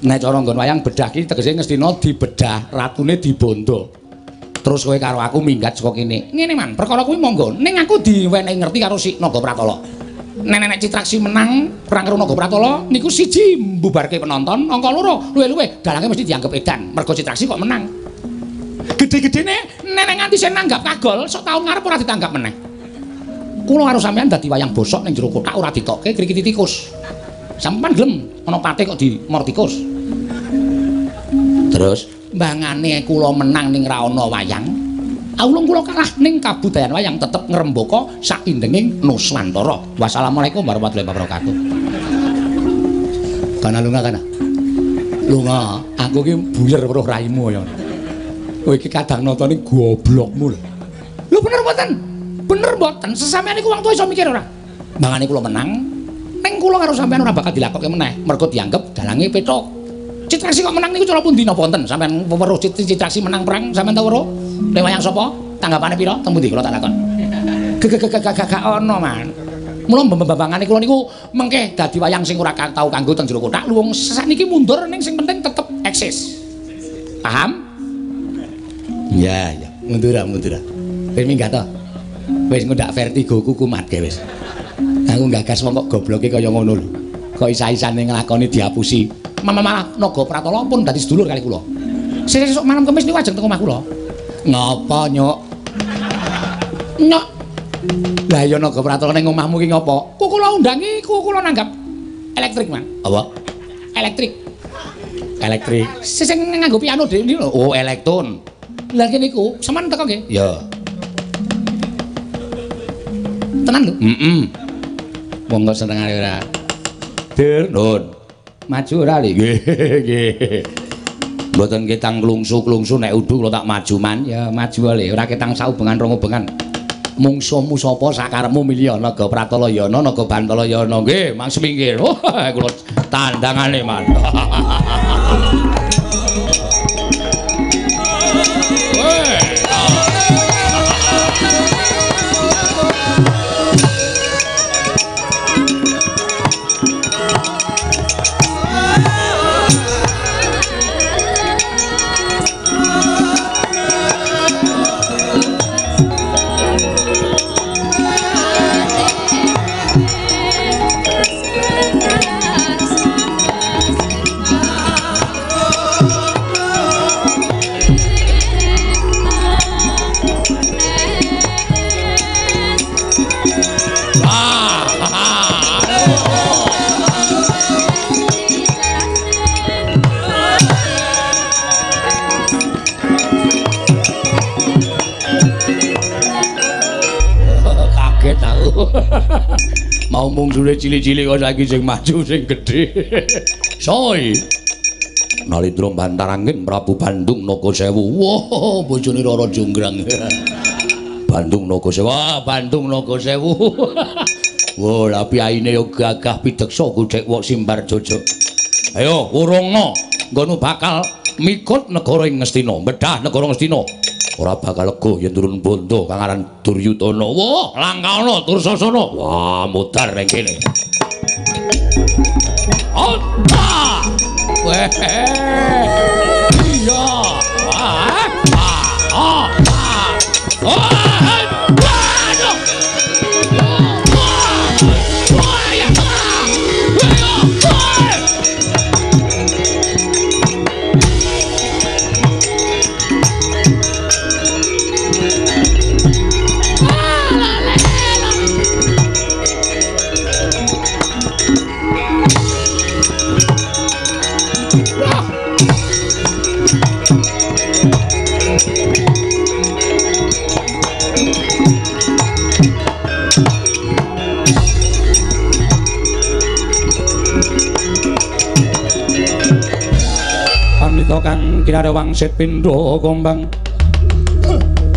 Nek cara nggon wayang bedah ki tegese Ngastina dibedah, ratune dibondo. Terus kowe karo aku minggat saka kene. Ngene, Man, perkara kuwi monggo. Ning aku diwenehi ngerti karo si Naga Pratala. Nek Citraksi menang perang karo Naga Pratala niku siji mbubarke penonton, angka loro luwe-luwe dalange mesti dianggep edan. Mergo Citraksi kok menang. Gedhe-gedhene nek nganti sing nanggap kagol, sok taun ngarep ora ditanggap meneh. Kula karo sampean dadi wayang bosok ning jero kotak ora ditokke krikiti tikus. Sampeyan gelem ana pate kok dimor tikus. Terus mbangane kula menang ning ra ana wayang, aulung kula kalah ning kabudayan wayang tetep ngrembaka saindenging Nuswantara. Wassalamualaikum warahmatullahi wabarakatuh. Kana lunga kana. Lunga, aku ki buyer weruh raimu ya. Kowe iki kadang nontone goblokmu lho. Lho bener mboten? Bener mboten? Sesampeyan niku wong tuwa iso mikir ora? Mbangane kula menang, ning kula karo sampeyan ora bakal dilakokke meneh, mergo dianggep dalange pethuk. Citraksi kok menang niku cara pundi napa wonten? Sampeyan weruh Citraksi menang perang, sampeyan tau weruh? Nek wayang sapa? Tanggapane pira? Teng pundi kula tak takon. Gak ono, Man. Mula mbambangane kula niku mengke dadi wayang sing ora tau kanggo teng jero kotak, luwung sakniki mundur ning sing penting tetep eksis. Paham? Iya, iya. Mundur. Wis minggat to. Wis ngundak vertigoku kumat ge wis. Aku nggagas wong kok gobloke kaya ngono lho. Kok isa-isane nglakoni diapusi. Malah Naga Pratala pun dadi sedulur kali kula. Sesuk malam Kemis niku ajeng teng omah kula. Ngapa, Nyuk? Nyuk. Lah ya Naga Pratala ning omahmu ki ngopo? Ku kula undangi, ku kula nanggap elektrik, Mang. Apa? Elektrik. Elektrik. Sing nganggo piano dhewe lho. Oh, elektron. Lah kene iku, sampean teko nggih? Ya. Tenan lho. Heeh. Wong kok senengane ora. Dur, nun. Maju ora li? Nggih, nggih. Mboten ketang klungsu-klungsu nek udu kula tak maju man. Ya maju le, ora ketang saubengan rong ubengan. Mungsuhmu sapa sakarepmu milih Naga Pratala ya ana, Naga Bantala ya ana. Nggih, mang semingkir. Oh, kula tandangane man. Mau mungsune cilik-cilik kok saiki sing maju sing gedhe. Soi. Nalindra bantarangin Prabu Bandung Naga Sewu. Wah, bojone Rara Jonggrang. Bandung Naga Sewu. Wah, Bandung Naga Sewu. Wah, lah piyaine yo gagah pideksa godhek wok simbar jojo. Ayo wurungna, nggonmu bakal mikut negara ing Ngastina, bedah negara Ngastina. Ora bakal lega yen turun bondo kang aran Duryudana. Wah, langkana Dursasana. Wah, mudhar ning kene. Ota! Weh. Iya. Ah. Ah. Ah. Kang kinarya wangsit pindha kombang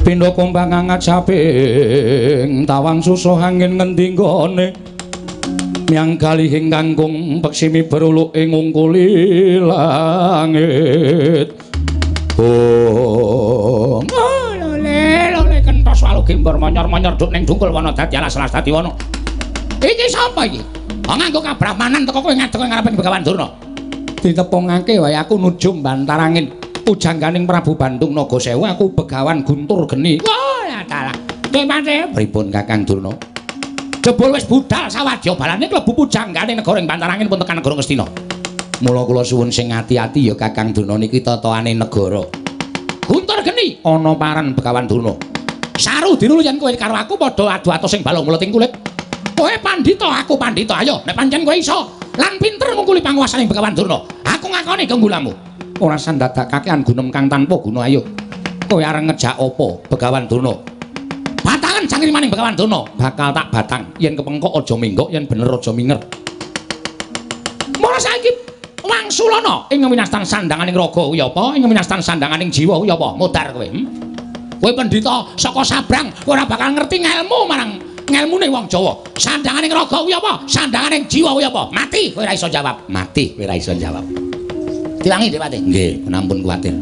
pindha kombang angat saping tawang susuh angin ngendi nggone miang kalihing kangkung peksimi beruluk ing ngungkuli langit. Oh, lole lole kentos walu gembor monyor-monyor duk ning dungkul wana dadi alas-alas dadi wana. Iki sapa iki? Nganggo kabrahmanan teko kowe ngadeg ngarepe Begawan Durna. Ditepungake wae aku nujum bantarangin pujangganing Prabu Bandung Naga Sewu, aku Begawan Guntur Geni. Wah, dalah. Depate pripun Kakang Durna? Jebul wis budal sawadya balane klebu pujangganing negara ing Bantarangin pun tekan negara Ngastina. Mula kula suwun sing ati-ati ya Kakang Durna niki tataane negara. Guntur Geni ana paran Begawan Durna. Saru dinulu yen kowe karo aku padha adu-adu sing balung mleting kulit. Kowe pandhita, aku pandhita. Ayo nek pancen kowe iso lan pinter ngungkuli panguwasaning Begawan Durna, aku ngakoni keunggulamu. Ora sandadak kakean gunem kang tanpa guna. Ayo kowe arep ngejak apa Begawan Durna? Batangan sangrimaning Begawan Durna bakal tak batang. Yen kepengkok aja minggok, yen bener aja minger. Mula saiki wangsulana ing winastan sandanganing raga kuwi apa, ing winastan sandanganing jiwa kuwi apa? Modar kowe. Kowe pendhita saka sabrang, kowe ora bakal ngerti ngelmu marang ngelmune wong Jawa. Sandanganing raga kuwi apa? Sandanganing jiwa kuwi apa? Mati kowe ora iso jawab. Mati kowe ora iso jawab. Diwangi Dewate. Nggih, ampun kuwatir.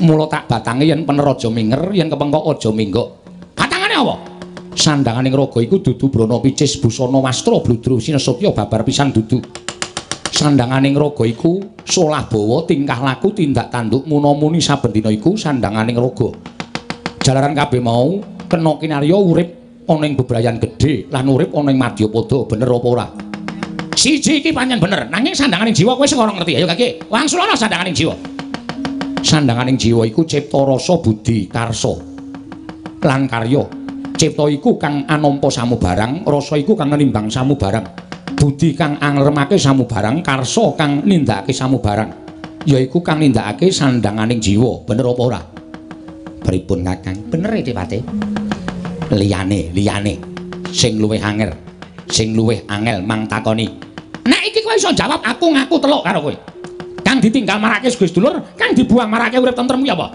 Mula tak batange yen pener aja minger, yen kepengkok aja minggok. Batangane apa? Sandanganing raga iku dudu brana picis busana wastra bludru sinesutya babar pisan dudu. Sandanganing raga iku solah bawa tingkah laku tindak tanduk muna-muni saben dina iku sandanganing raga. Jalaran kabeh mau kena kinarya urip ana ing bebrayan gedhe lan urip ana ing madyapada, bener apa ora? Siji iki pancen bener, nanging sandanganing jiwa kowe sing ora ngerti. Ayo kaki, wangsulana sandanganing jiwa. Sandanganing jiwa iku cipta rasa budi karsa lan karya. Cipta iku kang anampa samubarang, rasa iku kang nenimbang samubarang, budi kang anglermake samubarang, karsa kang nindakake samubarang, yaiku kang nindakake sandhanganing jiwa. Bener apa ora? Pripun Kakang? Bener e, Depate. Liyane, liyane sing luwih angel, sing luwih angel mang takoni. Nek iki kowe iso jawab, aku ngaku teluk karo kowe. Kang ditinggal marake sugih sedulur, kang dibuang marake urip tentrem kuwi apa?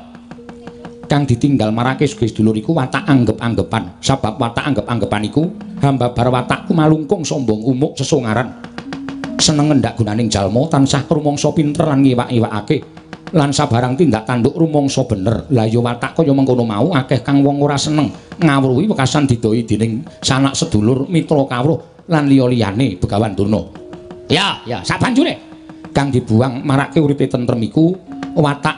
Kang ditinggal marake sugih sedulur iku watak anggep-anggepan. Sabab watak anggep-anggepan iku hambabar watakku malungkung sombong umuk sesongaran. Seneng ngendak gunaning jalma, tansah rumangsa pinter lan ngiwak-iwakake, lan sabarang tindak tanduk rumangsa bener. Lah ya watak kaya mengkono mau akeh kang wong ora seneng ngawruhi wekasan didoi dening sanak sedulur, mitra kawruh lan liya-liyane. Begawan Durna. Ya, ya, sabanjure kang dibuang marake uripe tentrem iku watak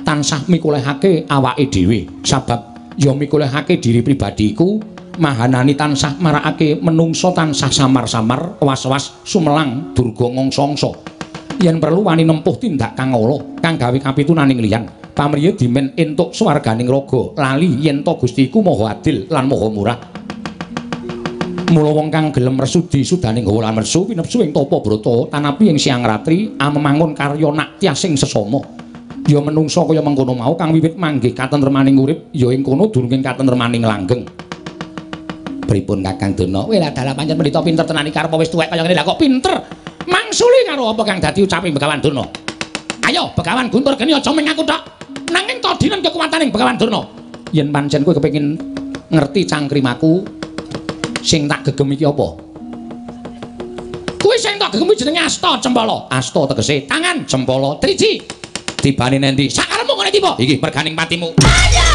tansah mikolehake awake dhewe. Sabab ya mikolehake diri pribadi iku mahanani tansah marakake menungso tansah samar-samar, was-was, sumelang, durga ngongso-ongso. Yen perlu wani nempuh tindak kang ala, kang gawe kapitunaning liyan. Pamriye dimen entuk swarganing raga, lali yen to Gusti iku maha adil lan maha murah. Mula wong kang gelem resudi sudaning hawa lan mersu pinepsu ing tapa brata tanapi ing siang ratri amemangun karya naktyasing sesama. Ya menungso kaya mengkono mau kang wiwit manggih katentremaning urip ya ing kono durunging katentremaning langgeng. Pripun Kakang Durna? Weh lah dalah pancen pendhita pinter tenan iki, karep wis tuwek kaya ngene lah kok pinter. Mangsuli karo apa kang dadi ucaping Begawan Durna? Ayo Begawan Guntur Geni aja mung aku tok. Nanging todinen kekuwataning Begawan Durna. Yen pancen kowe kepengin ngerti cangkrimaku sing tak gegem iki apa? Kuwi sing tak gegem jenenge Asta Cempala. Asta tegese tangan, cempala triji. Tibane nendi? Sakarepmu ngene tiba. Iki merganing patimu. Ayo.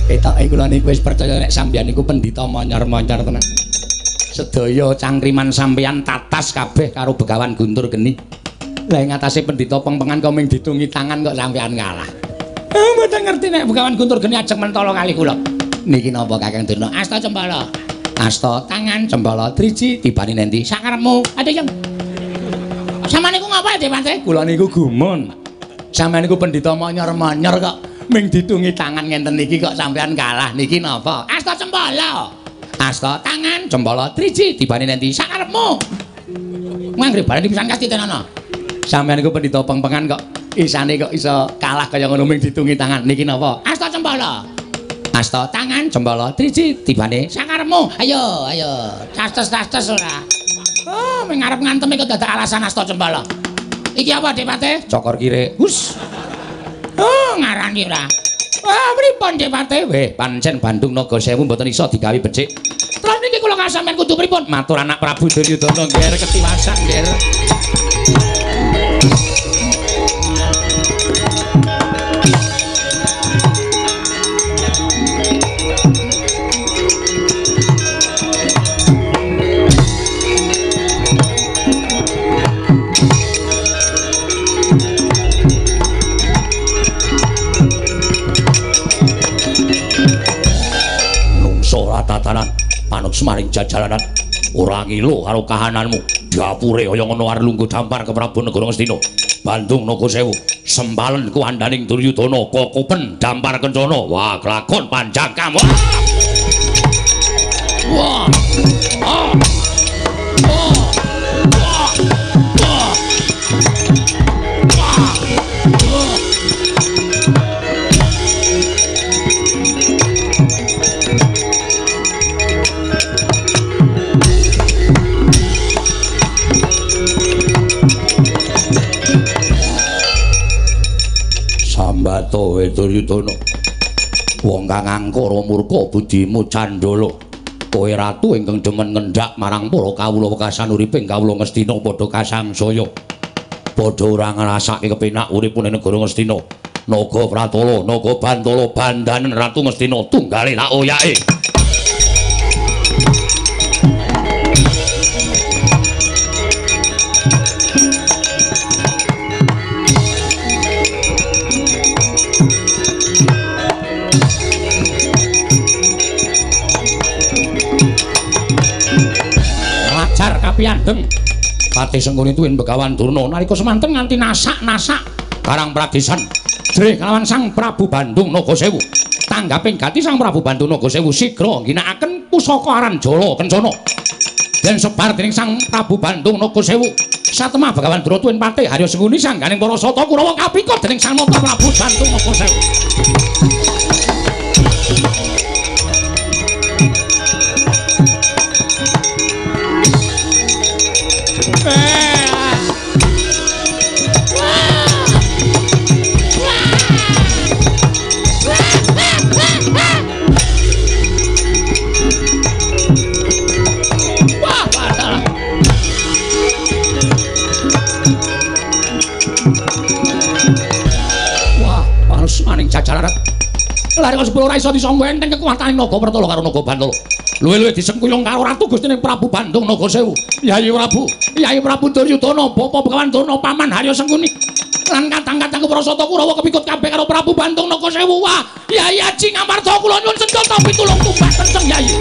Ketoke kula niku wis percaya nek sampeyan niku pendhita monyor-monyor tenan. Sedaya cangkriman sampeyan tatas kabeh karo Begawan Guntur Geni. Lah ing atase pendhita pengpengan kok mung ditungi tangan kok sampeyan kalah. Mboten ngerti nek Begawan Guntur Geni ajeng mentala kali kula. Niki napa Kakang Durna? Asta Cempala. Asta tangan, cempala triji, tibane nendi? Sakarepmu. Aduh yang. Sampeyan niku ngapa Depate? Kula niku gumun. Sampeyan niku pendhita monyor-monyor kok ming ditungi tangan ngenten niki kok sampeyan kalah. Niki napa? Asta Cempala. Asta tangan, cempala triji, tibane nendi? Sakarepmu. Manggre bareng pisan kastitenana. Sampeyan niku pendhita pengpengan kok isane kok iso kalah kaya ngono ming ditungi tangan. Niki napa? Asta Cempala. Asta tangan, cempala triji, tibane sakarepmu. Ayo, ayo. Castes-castes ora. Oh, ming arep ngantemi kok dadak alasan Asta Cempala. Iki apa Depate? Cokor kire. Hus. Oh, ngarani ora. Ah, pripun Depate? Weh, pancen Bandung Naga Sewu mboten iso digawe becik. Terus niki kula kasampeyan kudu pripun? Matur anak Prabu Duryudana, ngger ketiwasan, ngger. Tatanan manut semaring jajalanan ora ngilu karo kahananmu dapure kaya ngono arep lungguh dampar ke Prabu Negara Ngastina Bandung Naga Sewu sempalen kuwandaning Duryudana kokopen dampar kencana wah kelakon panjang kamu. Wah. Ah. Wah. Wah. Wah. Wah. Sambato Duryudana, wong kang angkara murka budimu candala, kowe ratu ingkang demen ngendhak marang para kawula wekasan uriping kawula Ngastina padha kasangsaya, padha ora ngrasake kepenak uripune negara Ngastina. Naga Pratala, Naga Bantala, bandanen Ratu Ngastina tunggale tak oyake. Kapiandeng. Patih Sengkuni tuwin Begawan Durna nalika semanten nganti nasak-nasak Karang Pradesan jrih kalawan Sang Prabu Bandung Nagasewu. Tanggaping gati Sang Prabu Bandung Nagasewu sigra ngginakaken pusaka aran Jala Kencana. Den sebar dening Sang Prabu Bandung Nagasewu. Satemah Begawan Durna tuwin Patih Harya Sengkuni sangganing para sata Kurawa kapika dening Sang Nata Prabu Bandung Nagasewu. Lare kok sepuluh ora iso disangga enteng kekuatane Naga Pertala karo Naga Bantala. Luwih-luwih disengkuyung karo Ratu Gustine Prabu Bandung Nagasewu. Yayi Prabu, Yayi Prabu Duryudana, Bapa Begawan Durna, Paman Harya Sengkuni. Lan kadang-kadang para sata Kurawa kepikut kabeh karo Prabu Bandung Nagasewu. Wah, Yayi Aji Ngamarta kula nyuwun senjata pitulung tumbas kenceng Yayi.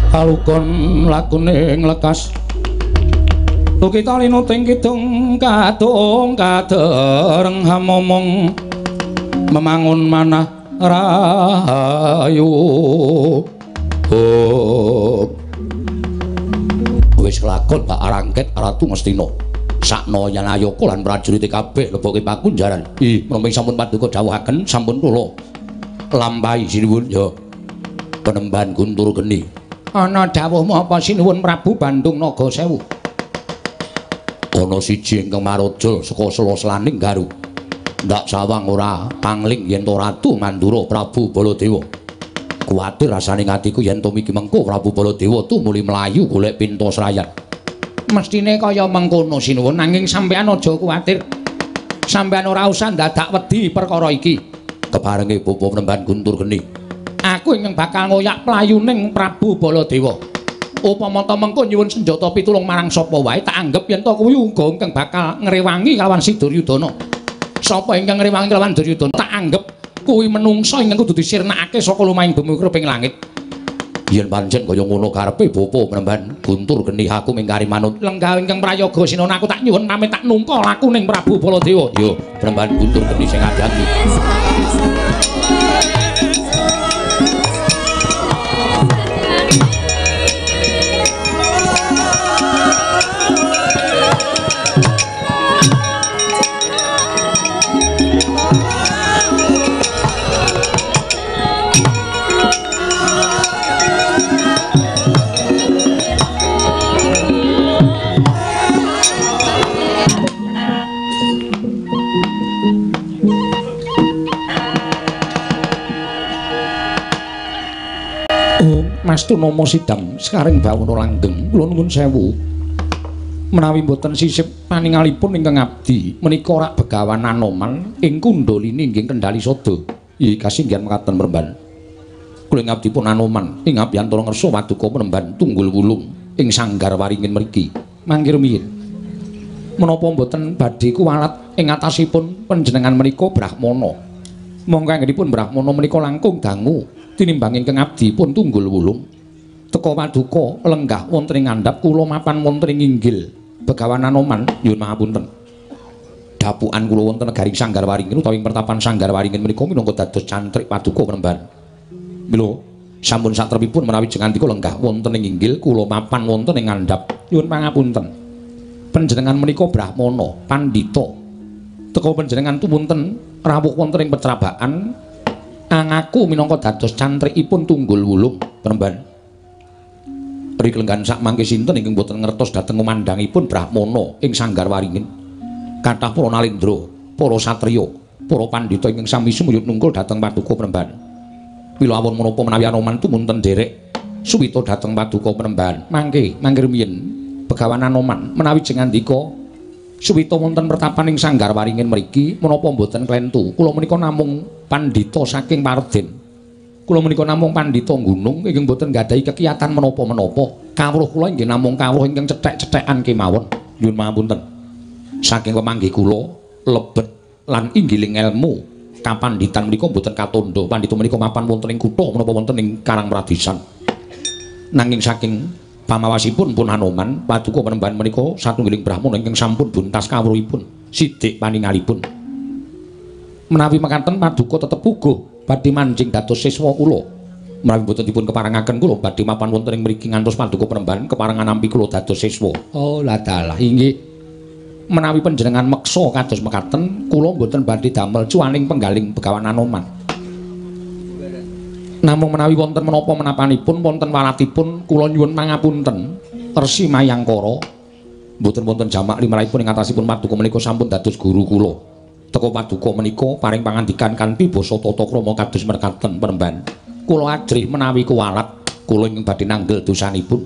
Kalukon lakune nglekas Lukita linuting kidung kadung kadereng hamomong memangun manah rahayu. Wis kelakon bak arangket Ratu Ngastina. Sakna Yanayaka lan prajurit kabeh leboke pakunjaran. Ih, menapa sampun paduka dawuhaken sampun kula lampahi sinuwun ya. Penemban Guntur Geni. Ana dawuhmu apa sinuwun Prabu Bandung Nagasewu? Ana siji ingkang marujul saka sela-selaning garu. Ndak sawang ora pangling yen to Ratu Mandura Prabu Baladewa. Kuwatir rasane atiku yen to miki mengko Prabu Baladewa tumuli mlayu golek pinto srayan. Mestine kaya mengkono sinuwun, nanging sampeyan aja kuwatir. Sampeyan ora usah ndadak wedi perkara iki. Keparenge Bapa Penemban Guntur Geni. Aku ingkang bakal ngoyak playuning Prabu Baladewa. Upama ta mengko nyuwun senjata pitulung marang sapa wae tak anggep yen to kuwi uga ingkang bakal ngrewangi kalawan si Duryudana. Sapa ingkang ngrewangi kalawan Duryudana tak anggep kuwi menungsa ingkang kudu disirnakake saka lumahing bumi kreping langit. Yen pancen kaya ngono karepe Bapa Penemban Guntur Geni aku mingkari manut. Lenggah ingkang prayoga sinona aku tak nyuwun pamit tak nungka lakuning Prabu Baladewa. Yo Penemban Guntur Geni sing ati-ati. Mas Tunomo Sidam sekaring bawana langgeng kula nuwun sewu menawi mboten sisip paningalipun ingkang abdi menika rak Begawan Anoman ing Kundalini nggih Kendali Sada. Ih kasinggihan mekaten Mremban. Kula ing abdi pun Anoman ing abiyantara ngersa paduka Mremban Tunggul Wulung ing Sanggar Waringin mriki. Mangke rumiyin menapa mboten badhe kuwalat ing atasipun panjenengan menika Brahmana. Monggo anggenipun Brahmana menika langkung dangu tinimbang ingkang abdi pun Tunggul Wulung. Teka paduka lenggah wonten ing ngandhap kula mapan wonten ing inggil Begawan Anoman nyuwun pangapunten. Dapukan kula wonten negaring Sanggar Waringin utawi ing pertapan Sanggar Waringin menika minangka dados cantrik paduka Mremban. Mila sampun satrepipun menawi jengandika lenggah wonten ing inggil kula mapan wonten ing ngandhap nyuwun pangapunten. Panjenengan menika Brahmana pandhita. Teka panjenengan tumunten rawuh wonten ing pecrabakan angaku minangka dados cantrikipun Tunggul Wulung Mremban. Rik lenggan sak mangke sinten ingkang boten ngertos dhateng kumandhangipun Brahmana ing Sanggar Waringin. Kathah para nalendra, para satriya, para pandhita ingkang sami sumuyut nungkul dhateng Paduka Panembahan. Mila awon menapa menawi Anoman tumunten nderek suwita dhateng Paduka Panembahan. Mangke mangke rumiyin Begawan Anoman menawi jeng ngandika suwita wonten pertapan ing Sanggar Waringin mriki menapa mboten klentu. Kula menika namung pandhita saking Parden. Kula menika namung pandhita gunung ingkang mboten nggadahi kekiyatan menapa-menapa. Kawruh kula inggih namung kawruh ingkang cethek-cethekan kemawon. Nyuwun pangapunten. Saking pemanggih kula lebet lan inggiling elmu kapandhitan menika mboten katandha. Pandhita menika mapan wonten ing kutha menapa wonten ing Karangpradisan. Nanging saking pamawasipun pun Anoman, Paduka Panembahan menika satunggiling brahmana ingkang sampun buntas kawruhipun, sidik paningalipun. Menawi mekaten Paduka tetep puguh badhe manjing dados siswa kula. Menawi mboten dipun keparengaken kula badhe mapan wonten ing mriki ngantos Paduka Panembahan keparengan nampi kula dados siswa. Oh, ladalah inggih. Menawi panjenengan meksa kados mekaten, kula mboten badhe damel cuaning penggaling Begawan Anoman. Namung menawi wonten menapa menapanipun wonten walatipun kula nyuwun pangapunten Resi Mayangkara. Mboten wonten jamak limrahipun ing atasipun Paduka menika sampun dados guru kula. Teka Paduka menika paring pangandikan kanthi basa tata krama kados mekaten Panembahan. Kula ajrih menawi kuwalat kula ingkang badhe nanggel dosanipun.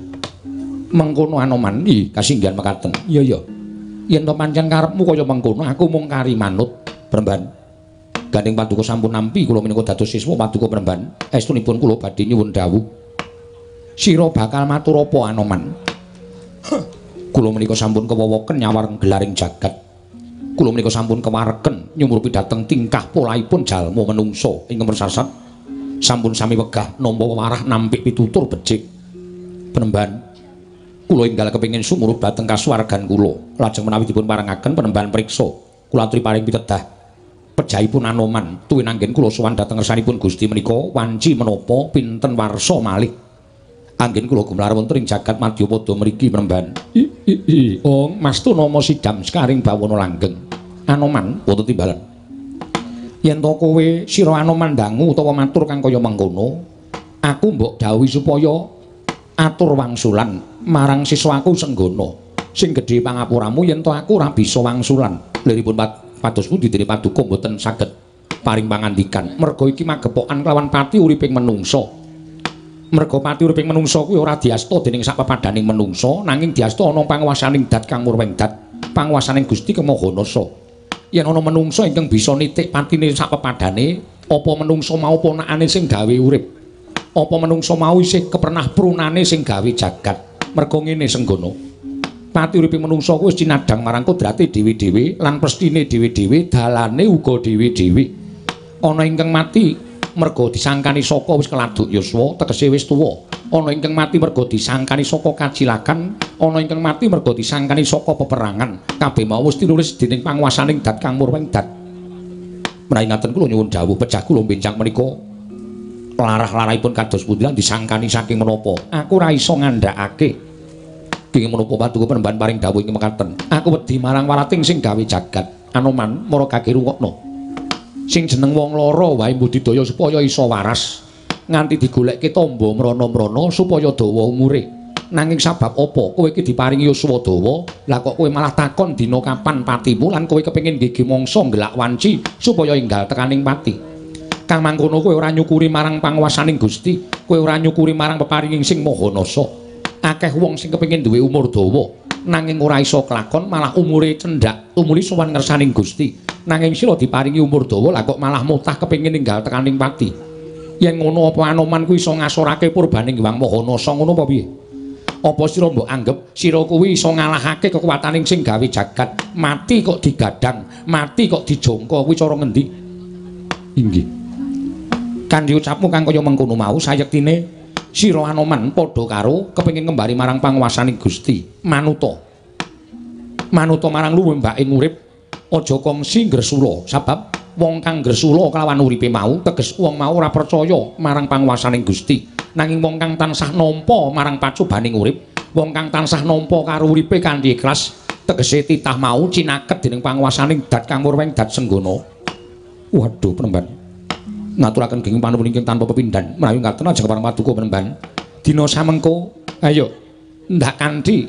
Mengkono Anoman, ih kasinggihan mekaten. Iya iya. Yen to pancen karepmu kaya mengkono aku mung kari manut Panembahan. Gandeng Paduka sampun nampi kula menika dados siswa Paduka Panembahan. Estunipun kula badhe nyuwun dawuh. Sira bakal matur apa Anoman? Kula menika sampun kewowoken nyawar gelaring jagat. Kula menika sampun kewareken nyumurupi dhateng tingkah polahipun jalma menungsa ingkang persasat. Sampun sami wegah nampa wewarah nampik pitutur becik. Panembahan, kula enggal kepengin sumurup dhateng kasuwargan kula. Lajeng menawi dipun parengaken Panembahan priksa, kula aturi paring pitedah. Pejahipun Anoman tuwin anggen kula sowan dhateng ngersanipun Gusti menika wanci menapa pinten warsa malih anggen kula gumelar wonten ing jagat Madyapada mriki Panembahan. Oh, mastu nama Sidam Sekaring Bawana Langgeng. Anoman wonten timbalan. Yen to kowe sira Anoman dangu utawa matur kang kaya mengkono, aku mbok dawuhi supaya atur wangsulan marang siswaku Senggana. Sing gedhe pangapuramu yen to aku ora bisa wangsulan. Liripun pados pundi dene Paduka mboten saged paring pangandikan. Merga iki magepokan kelawan pati uriping menungsa. Merga pati uriping menungsa kuwi ora diasta dening sak pepadaning menungsa, nanging diasta ana panguwasaning dat kang murweng dat, panguwasaning Gusti Kang Maha Nasa. Yen ana menungsa ingkang bisa nitik patine sak pepadane, apa menungsa mau ponakane sing gawe urip? Apa menungsa mau isih kepernah prunane sing gawe jagat? Merga ngene Senggana. Pati uripe menungsa kuwi wis cinadhang marang kodrate dhewe-dhewe lan prestine dhewe-dhewe, dalane uga dhewe-dhewe. Ana ingkang mati merga disangkani saka wis keladuk yuswa, tegese wis tuwa. Ana ingkang mati merga disangkani saka kacilakan, ana ingkang mati merga disangkani saka peperangan. Kabeh mau wis tinulis dening panguwasaning dat kang murweng dat. Menawi ngaten kula nyuwun dawuh pejah kula benjang menika larah-larahipun kados pundi lan disangkani saking menapa? Aku ora iso ngandhakake. Kenging menapa Paduka Panembahan paring dawuh ing mekaten. Aku wedi marang warating sing gawe jagat. Anoman mara kage rungokno. Sing jeneng wong lara wae mbudidaya supaya iso waras. Nganti digolekke tamba mrana-mrana supaya dawa umure. Nanging sabab apa kowe iki diparingi yuswa dawa, lah kok kowe malah takon dina kapan patimu lan kowe kepengin gege mangsa nggelak wanci supaya enggal tekaning pati. Kang mangkono kowe ora nyukuri marang panguwasaning Gusti, kowe ora nyukuri marang peparinging sing Maha Nasa. Akeh wong sing kepengin duwe umur dawa nanging ora iso kelakon, malah umure cendhak tumuli sowan ngersaning Gusti. Nanging sira diparingi umur dawa lah kok malah mutah kepengin ninggal tekaning pati. Yen ngono apa Anoman kuwi iso ngasorake purbaning Hyang Maha Nasa ngono apa piye? Apa sira mbok anggep sira kuwi iso ngalahake kekuwataning sing gawe jagat? Mati kok digadang, mati kok dijongko, kuwi cara ngendi? Inggih. Kanthi ucapmu kang kaya mengkono mau sayektine sira Anoman padha karo kepengin kembali marang panguwasaning Gusti. Manuta. Manuta marang luwembaking urip, aja kongsi ngresula, sabab wong kang ngresula kelawan uripe mau teges wong mau ora percaya marang panguwasaning Gusti. Nanging wong kang tansah nampa marang pacobaning urip, wong kang tansah nampa karo uripe kanthi ikhlas, tegese titah mau cinaket dening panguwasaning dat kang murweng dat Senggana. Waduh, Panembahan. Ngaturaken genging panuwun ingkang tanpa pepindhan. Menawi ngaten ajeng kepareng Paduka Panembahan. Dina samengko, ayo ndak kanthi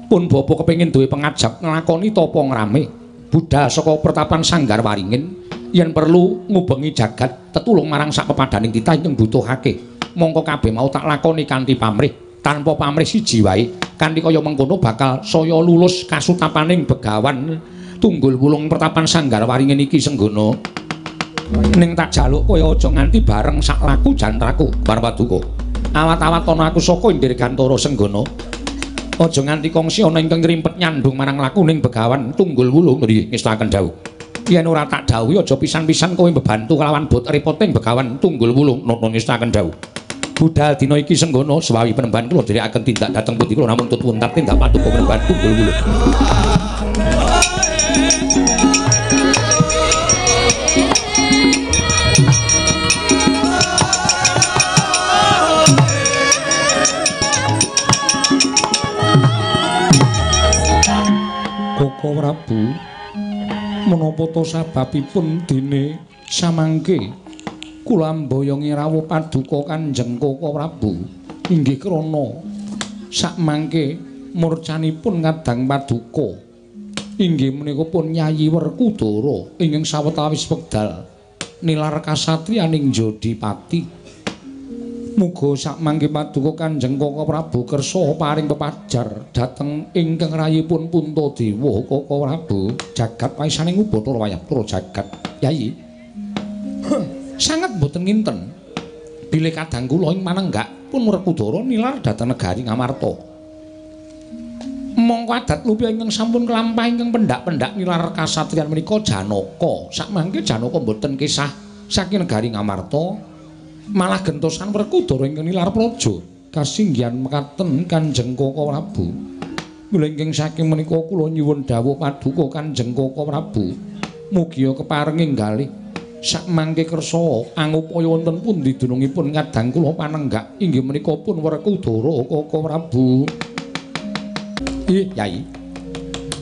pun bapa kepengin duwe pengajap nglakoni tapa ngrame. Budal saka pertapan Sanggar Waringin yen perlu ngubengi jagat tetulung marang sak pepadaning titah ingkang butuhake. Mongko kabeh mau tak lakoni kanthi pamrih, tanpa pamrih siji wae. Kanthi kaya mengkono bakal saya lulus kasutapaning Begawan Tunggul Wulung pertapan Sanggar Waringin iki Senggana. Ning tak jaluk kaya aja nganti bareng sak laku jantraku marang paduka. Awat-awat ana aku saka Indirgantara Senggana. Aja nganti kongsi ana ingkang ngrimpet nyandung marang lakuning Begawan Tunggul Wulung. Nggih, ngestakaken dawuh. Yen ora tak dawuhi aja pisan-pisan kowe mbebantu kelawan bot repoting Begawan Tunggul Wulung. Nata ngestakaken dawuh. Budal dina iki Senggana sewawi penemban kula dherekaken tindak dhateng pundi kula namung tut wuntat tindak paduka penemban Tunggul Wulung. Koko Prabu, menapa to sababipun dene samangke kula mboyongi rawuh paduka Kanjeng Koko Prabu inggih krana sakmangke murcanipun ngadang paduka inggih menika pun Yayi Werkudara ingkang sawetawis wekdal nilar kasatriyaning Jodipati. Muga sakmangke paduka Kanjeng Koko Prabu kersa paring pepajar dhateng ingkang rayipun Puntadewa. Koko Prabu jagat paisaning Ubathara wayah para jagat. Yayi sanget boten nginten bilih kadang kula ing manenggak pun Werkudara nilar dhateng negari Ngamarta. Mongko adat lupi ingkang sampun kelampah ingkang pendak-pendak nilar kasatriyan menika Janaka. Sakmangke Janaka boten kisah saking negari Ngamarta, malah gentosan Werkudara ingkang nilar praja. Kasinggihan mekaten Kanjeng Koko Prabu. Mila ingkang saking menika kula nyuwun dawuh paduka Kanjeng Koko Prabu, mugia keparenging galih sakmangke kersa angupaya wonten pundi dunungipun kadang kula panenggak inggih menika pun Werkudara Koko Prabu. Nggih, Yai.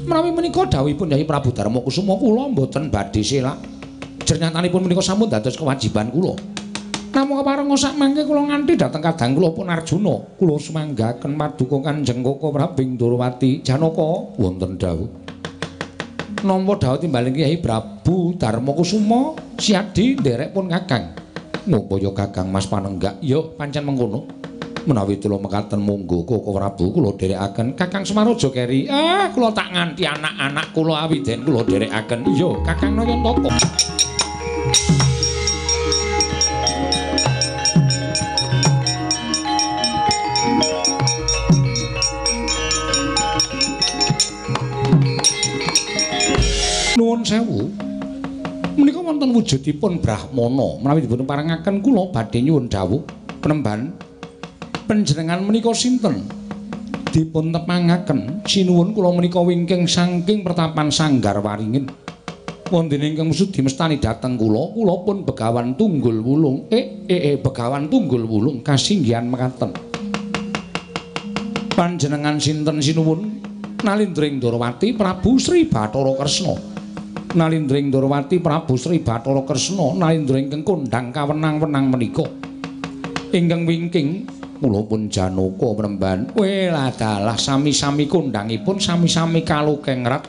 Menawi menika dawuhipun Yai Prabu Darma Kusuma kula mboten badhe selak. Jernyatanipun menika sampun dados kewajiban kula. Namung keparenga sakmangke kula nganti dhateng kadang kula pun Arjuna, kula sumanggaken paduka Kanjeng Koko Prabu ing Ndorowati Janaka wonten dawuh. Nampa dawuh timbaling Kyai Prabu Darma Kusuma Siadi nderek pun Kakang. Ngupaya Kakang Mas panenggak, ya pancen mengkono. Menawi kula mekaten monggo Koko Prabu kula dherekaken. Kakang Semar aja keri. Ah, kula tak nganti anak-anak kula awiden kula dherekaken. Iya, Kakang Nayantaka. Nuwun sewu. Menika wonten wujudipun Brahmana. Menawi dipun parengaken kula badhe nyuwun dawuh penemban panjenengan menika sinten? Dipun tepangaken sinuwun kula menika wingking saking pertapan Sanggar Waringin. Wonten ingkang sudi mestani dhateng kula, kula pun Begawan Tunggul Wulung. Begawan Tunggul Wulung kasinggihan mekaten. Panjenengan sinten sinuwun? Nalindring Ndorowati Prabu Sri Bathara Kresna. Nalindring Ndorowati Prabu Sri Bathara Kresna nalindra ingkang kondhang kawenang-wenang menika. Ingkang wingking kula pun Janaka penemban. Weladalah sami-sami kondhangipun sami-sami kalukengrat.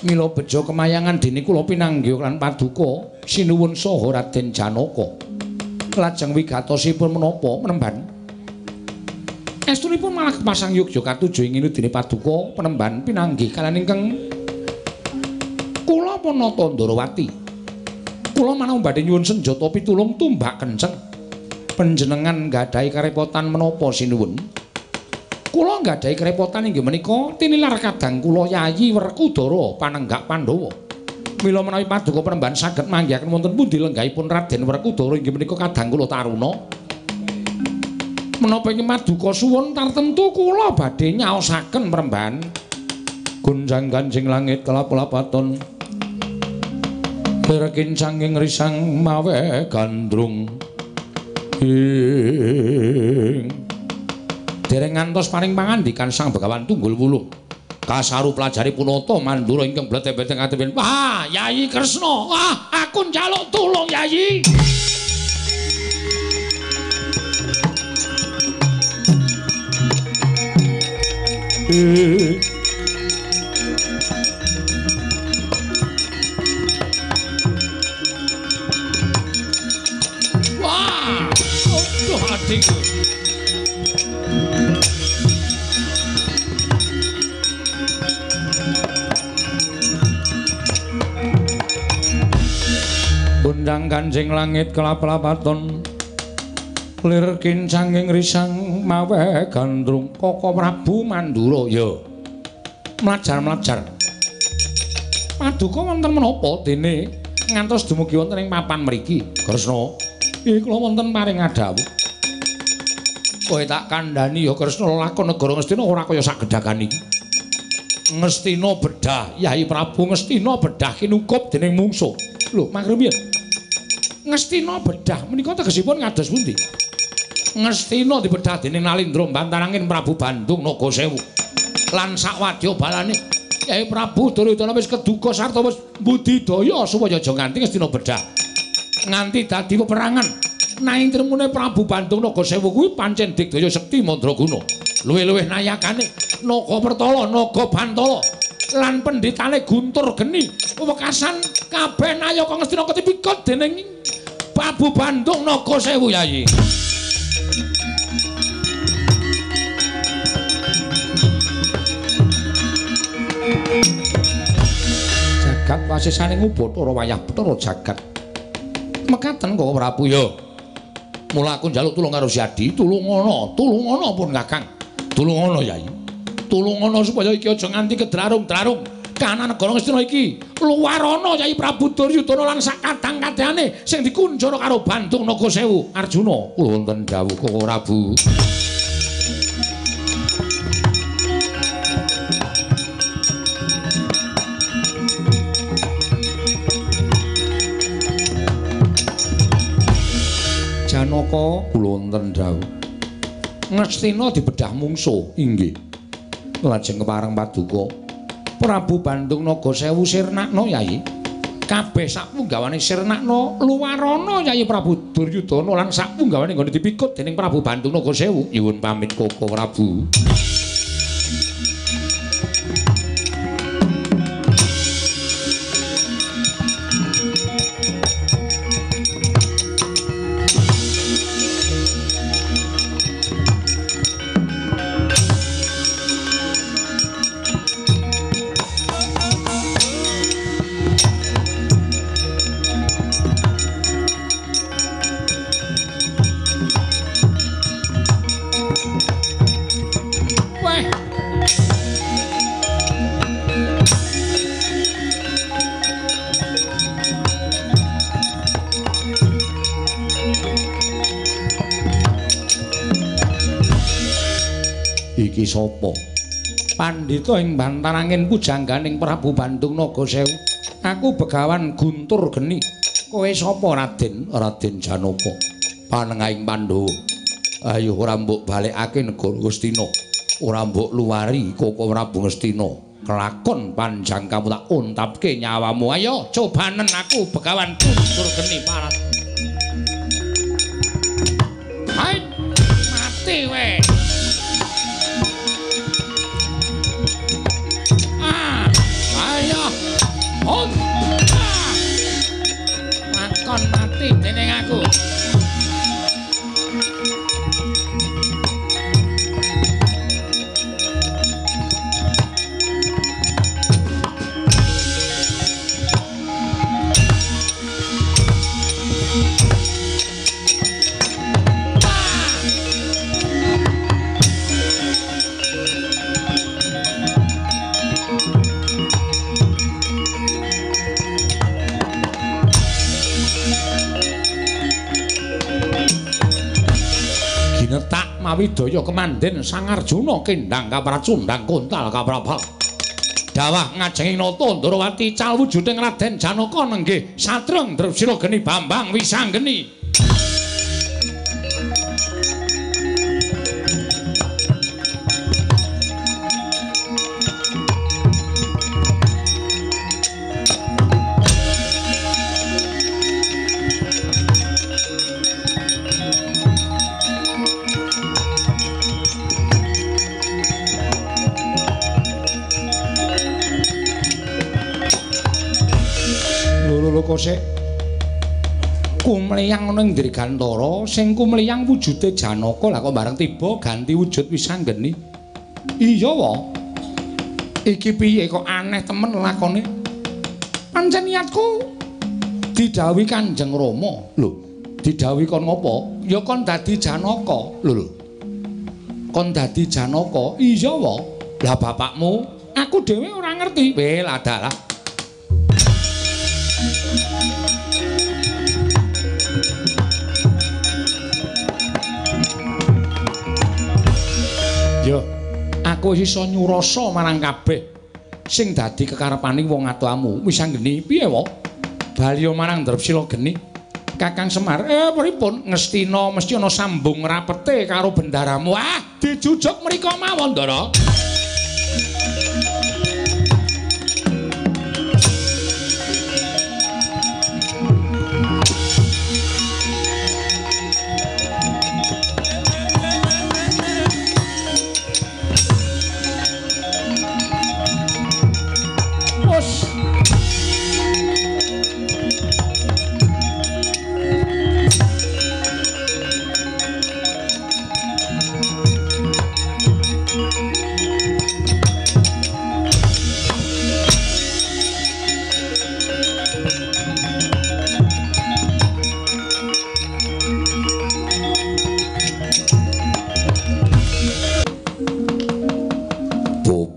Mila bejo kemayangan dene kula pinanggih lan paduka sinuwun saha Raden Janaka. Lajeng wigatosipun menapa penemban? Estunipun malah kepasang yogya katuju ing dene paduka penemban pinanggih kaliyan ingkang kula Panata Ndorowati. Kula manau badhe nyuwun senjata pitulung tumbak kenceng. Panjenengan nggadahi karepotan menapa sinuwun? Kula nggadahi karepotan inggih menika tinilar kadang kula Yayi Werkudara panenggak Pandhawa. Mila menawi paduka penemban saged manggihaken wonten pundi lenggahipun Raden Werkudara inggih menika kadang kula Taruna. Menapa ing paduka suwun tartemtu kula badhe nyaosaken penemban. Gonjang ganjing langit kelap-lapaton. Lir kincanging risang mawe gandrung. Ing dereng ngantos paring pangandikan Sang Begawan Tunggul Wulung. Kasaru pelajari punata mandura ingkang bleteh-bleteh katepen. Wah, Yayi Kresna, wah, aku njaluk tulung Yayi. dinggo. Undang kanjeng langit kelap-lapaton lir kincanging risang mawe gandrung Koko Prabu Mandura ya mlajar-mlajar paduka wonten menapa dene ngantos dumugi wonten ing papan mriki Kresna iki kula wonten paring adhawuh kowe tak kandhani ya Kresna lakon negara Ngastina ora kaya sak gedhagan iki Ngastina bedah Yai Prabu Ngastina bedah kinukup dening mungsuh lho mangrumiyin Ngastina bedah menika tegesipun ngados pundi? Ngastina dibedah dening Nalindra Bantarangin Prabu Bandung Naga Sewu. Lan sakwadya balane Kyai Prabu Duryudana wis keduga sarta wis budidaya supaya aja nganti Ngastina bedah. Nganti dadi peperangan. Nanging tremune Prabu Bandung Naga Sewu kuwi pancen digdaya sekti mandraguna. Luwih-luwih nayakane Naga Pertala, Naga Bantala lan pendhitane Guntur Geni wekasan kabeh nayaka Ngastina ketipikut dening Prabu Bandung Naga Sewu Yayi. Jagat wasisane ngubathara wayah Bathara jagat. Mekaten Koko Prabu ya. Mula aku njaluk tulung karo Siadi, tulungono, tulungono pun Kakang. Tulungono Yayi. Tulungono supaya iki aja nganti kedrarung-drarung. Kahanan negara Ngastina iki luwarana Yai Prabu Duryudana lan sakadang-kadhane sing dikunjara karo Bandung Naga Sewu. Arjuna kula wonten dawuh Koko Prabu. Janaka kula wonten dawuh. Ngastina dibedah mungsuh inggih. Lajeng kepareng paduka Prabu Bandung Naga Sewu sirnakno Yai. Kabeh sakpunggawane sirnakno luwarana Yai Prabu Duryudana lan sakpunggawane nggone dipikut dening Prabu Bandung Naga Sewu. Nyuwun pamit Koko Prabu. Iki sapa? Pandhita ing Bantarangin pujangganing Prabu Bandung Naga Sewu. Aku Begawan Guntur Geni. Kowe sapa Raden? Raden Janaka. Panengahing Pandhawa. Ayo ora mbok balekake negara Ngastina. Ora mbok luwari Koko Prabu Ngastina. Kelakon panjang kamu tak untapke nyawamu. Ayo cobanen aku Begawan Guntur Geni parat. Hai, mati we. Lakon mati dening aku. Ginetak mawidaya kemandhen Sang Arjuna kendhang kapracundhang kontal kaprabal. Dawah ngajenging nata Ndrawati cal wujuding Raden Janaka nenggih satreng Drepsila Geni Bambang Wisanggeni. Kosek Kumliyang ana ing Dirgantara, sing kumliyang wujude Janaka. Lah kok bareng tiba ganti wujud Wisanggeni. Iya wa. Iki piye kok aneh temen lakone? Pancen niatku didhawuhi Kanjeng Rama. Lho, didhawuhi kon ngopo? Ya kon dadi Janaka. Lho lho. Kon dadi Janaka? Iya wa. Lah bapakmu, aku dhewe ora ngerti. Weh, ladalah. Yo, aku wis iso nyurasa marang kabeh sing dadi kekarepane wong atuamu. Wisanggeni piye wa? Baliya marang Drepsila geni. Kakang Semar, pripun Ngastina mesti ana sambung rapete karo bendaramu. Ah, dijujuk mriko mawon, Ndara.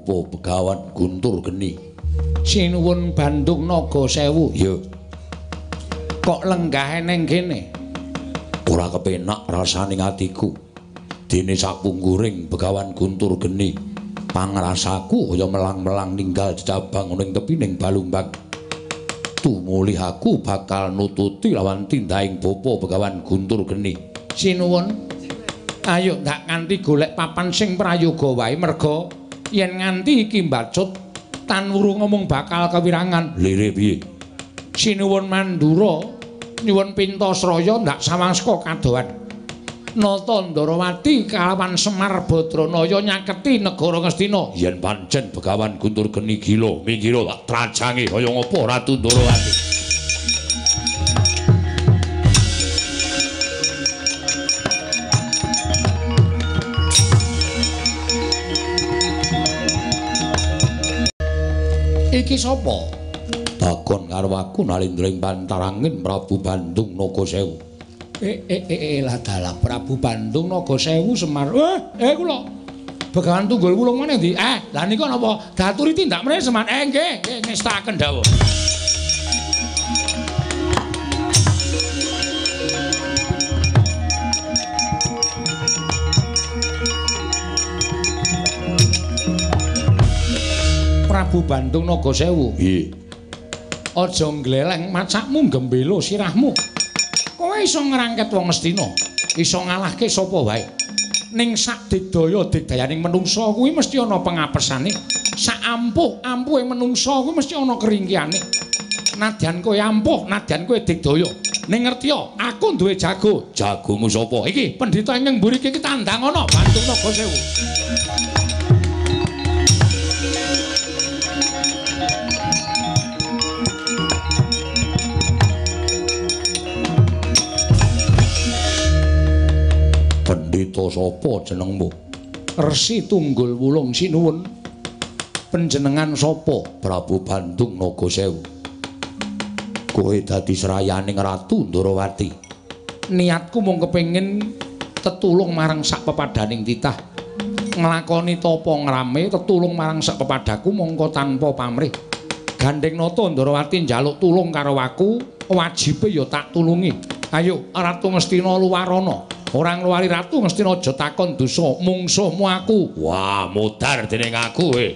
Begawan Guntur Geni. Sinuwun Bandung Naga Sewu. Ya. Kok lenggah ning kene? Ora kepenak rasane atiku. Dene sapungkuring Begawan Guntur Geni, pangrasaku kaya melang-melang ninggal jejabang ning tepining Balumbang. Tumulih aku bakal nututi lawan tindahing bapa Begawan Guntur Geni. Sinuwun. Ayo ndak nganti golek papan sing prayoga wae merga yen nganti iki mbacut tan wuru ngomong bakal kewirangan. Lire piye? Sinuwun Mandura nyuwun Pintasraya ndak sawang saka kadohan. Nata Ndarawati kalawan Semar Badranaya nyaketi negara Ngastina. Yen pancen Begawan Guntur Geni gila, minggira tak trajange kaya ngapa Ratu Ndarawati. Iki sapa? Takon karo aku nalindra ing pantarangin Prabu Bandung Naga Sewu. Lah dalah Prabu Bandung Naga Sewu Semar. Kula. Begawan Tunggul Wulung meneh ndi? Lah nika napa? Daturi tindak meneh Semar. Nggih, nggih ngestakaken dawuh. Prabu Bandung Naga Sewu. Nggih. Aja ngleleng macakmu gembelo sirahmu. Kowe iso ngrangket wong Ngastina, iso ngalahke sapa wae. Ning sak digdaya digdayaning menungsa kuwi mesti ana pengapesane. Sak ampuh-ampuhe menungsa kuwi mesti ana keringkihane. Nadyan kowe ampuh, nadyan kowe digdaya. Ning ngerti ya, aku duwe jago. Jagomu sapa? Iki pendhita ingkang mburi iki tandang ana Bandung Naga Sewu. Pendhita sapa jenengmu? Resi Tunggul Wulung sinuwun. Panjenengan sapa? Prabu Bandung Naga Sewu. Kowe dadi srayaning Ratu Ndarawati. Niatku mung kepengin tetulung marang sak pepadaning titah. Nglakoni tapa ngrame tetulung marang sak pepadaku mongko tanpa pamrih. Gandeng Nata Ndarawati njaluk tulung karo aku, wajibe ya tak tulungi. Ayo Ratu Ngastina luwarana. Ora ngluwari Ratu Ngastina aja takon dosa mungsuhmu aku. Wah, modar dening aku eh.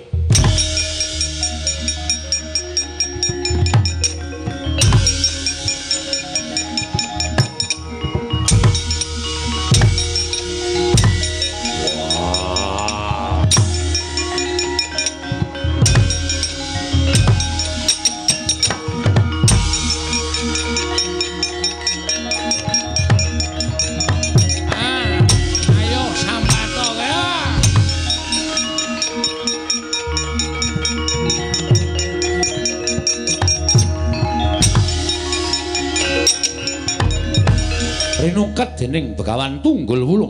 Ayo sambato kaya. Rinuket dening Begawan Tunggul Wulung.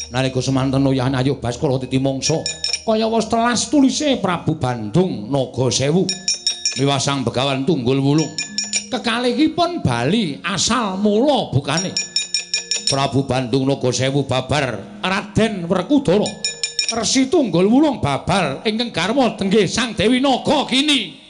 Nalika semanten oyahan Ayu Baskara titi mangsa kaya wis telas tulise Prabu Bandung Naga Sewu. Miwah Sang Begawan Tunggul Wulung. Kekalihipun bali asal mula bukane. Prabu Bandung Naga Sewu babar Raden Werkudara. Resi Tunggul Wulung babar ingkang garwa tenggih Sang Dewi Nagagini.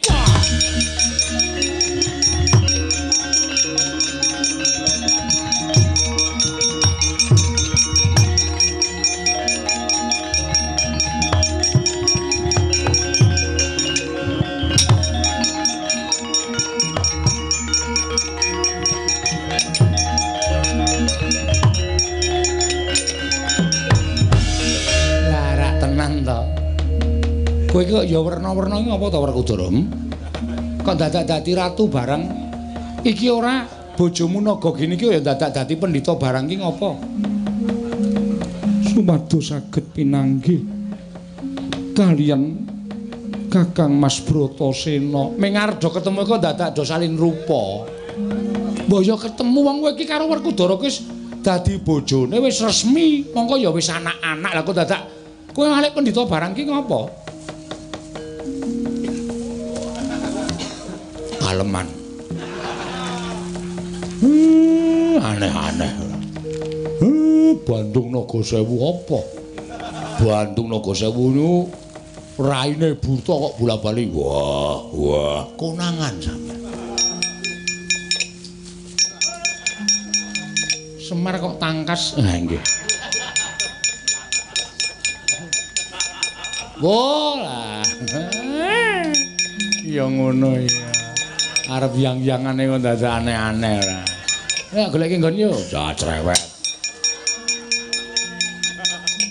Kowe iki kok ya werna-werna iki apa to Werkudara? Kok dadak dadi ratu barang? Iki ora bojomu Nagagini iki ya dadak dadi pendhita barang iki ngapa? Sumados saged pinanggih kaliyan Kakang Mas Bratasena. Mengardo ketemu kok dadak do salin rupa. Mbok ya ketemu wong kowe iki karo Werkudara wis dadi bojone wis resmi, mongko ya wis anak-anak. Lah kok dadak kowe malik pendhita barang iki ngapa? Aleman. Aneh-aneh. Bandung Naga Sewu apa? Bandung Naga Sewu niku raine buta kok bola-bali. Wah, wah, konangan sampean. Semar kok tangkas. Ha nggih. Bola. Ya ngono ya. Arep yang-yangane kok dadak aneh-aneh ora. Ya goleki nggon yo. Cah cerewet.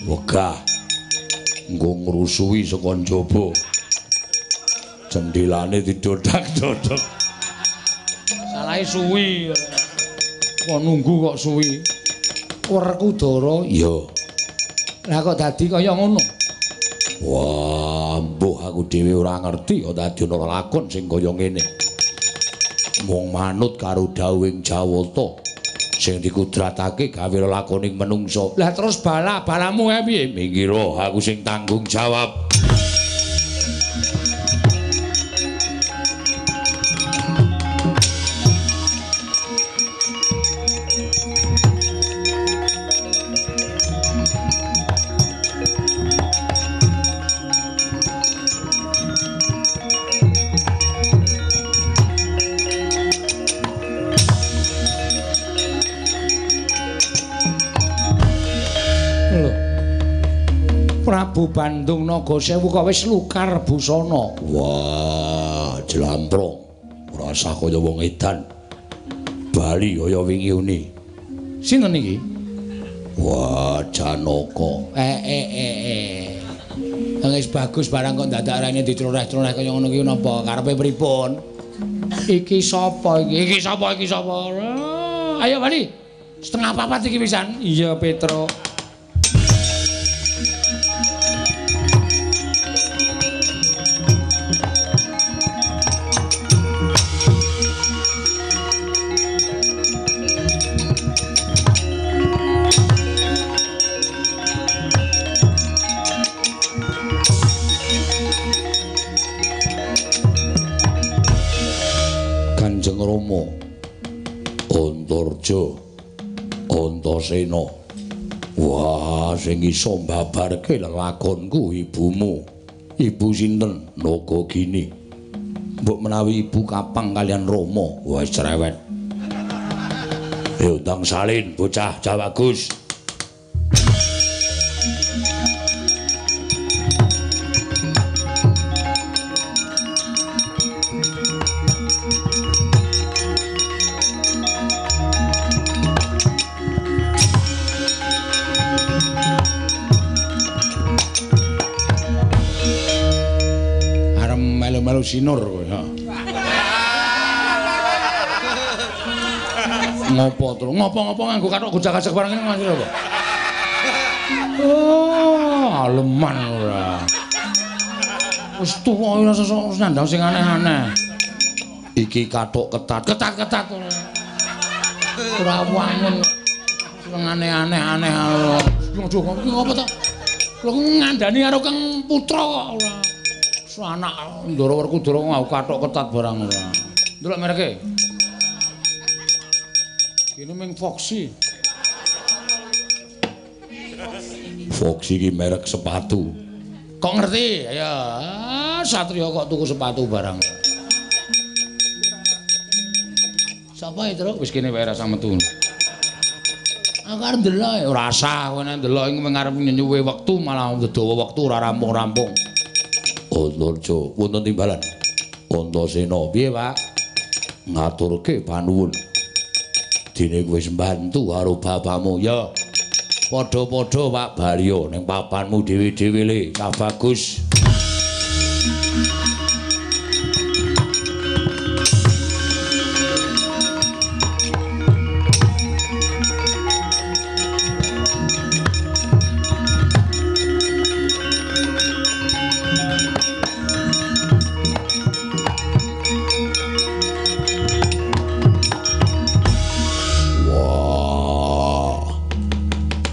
Wegah. Nggo ngrusuhi saka njaba. Jendhelane didodak-dodok. Salahe suwi. Kok nunggu kok suwi. Werkudara iya. Lah kok dadi kaya ngono? Wah, mbuh aku dhewe ora ngerti kok dadi ana lakon sing kaya ngene. Mung manut karo dawuhing Jawata sing dikudratake gawe lelakoning menungsa. Lah terus bala-balamu kae piye? Minggiro aku sing tanggung jawab. Prabu Bandung Naga Sewu kok wis lukar busana. Wah, jlamprong. Ora usah kaya wong edan. Bali kaya wingi uni. Sinten iki? Wah, Janaka. Wis bagus barang kok dadak raine diceloreh-celoreh kaya ngono ki napa? Karepe pripun? Iki sapa iki? Iki sapa? Iki sapa? Ayo bali. 3:30 iki pisan. Iya, Petro. Kanjeng Rama Antarja Antasena. Wah, sing iso mbabarke lelakonku ibumu. Ibu sinten? Nagagini. Mbok menawi ibu kapang kalian Rama. Wah, cerewet. Yo ndang salin bocah Jawagus. Melu sinur kowe ha. Ngopo to? Ngopo-ngopo nganggo kathok gojak-gajak barang ngene maksud apa? Oh, aleman ora. Wis tuwa ora sesuk nandang sing aneh-aneh. Iki kathok ketat, ketat-ketat ora. Ora wangun. Aneh-aneh aneh. Aduh, iki ngopo to? Lho ngandani karo Kang Putra kok ora. Anak Ndara Werkudara ngau kathok ketat barang ora. Ndelok mereke. Kene ming Foxy. Foxy iki merek sepatu. Kok ngerti? Ya, Satria kok tuku sepatu barang. Sapa itu? Wis kene wae rasa metu. Aku arep ndelok ora usah kowe nek ndelok iku arep nyenyuwe wektu malah dawa wektu ora rampung-rampung. Antarja wonten timbalan. Antasena piye, Pak? Ngaturke panuwun. Dene kowe wis mbantu karo bapakmu ya. Padha-padha Pak Balya ning papanmu dhewe-dhewe le, cah bagus.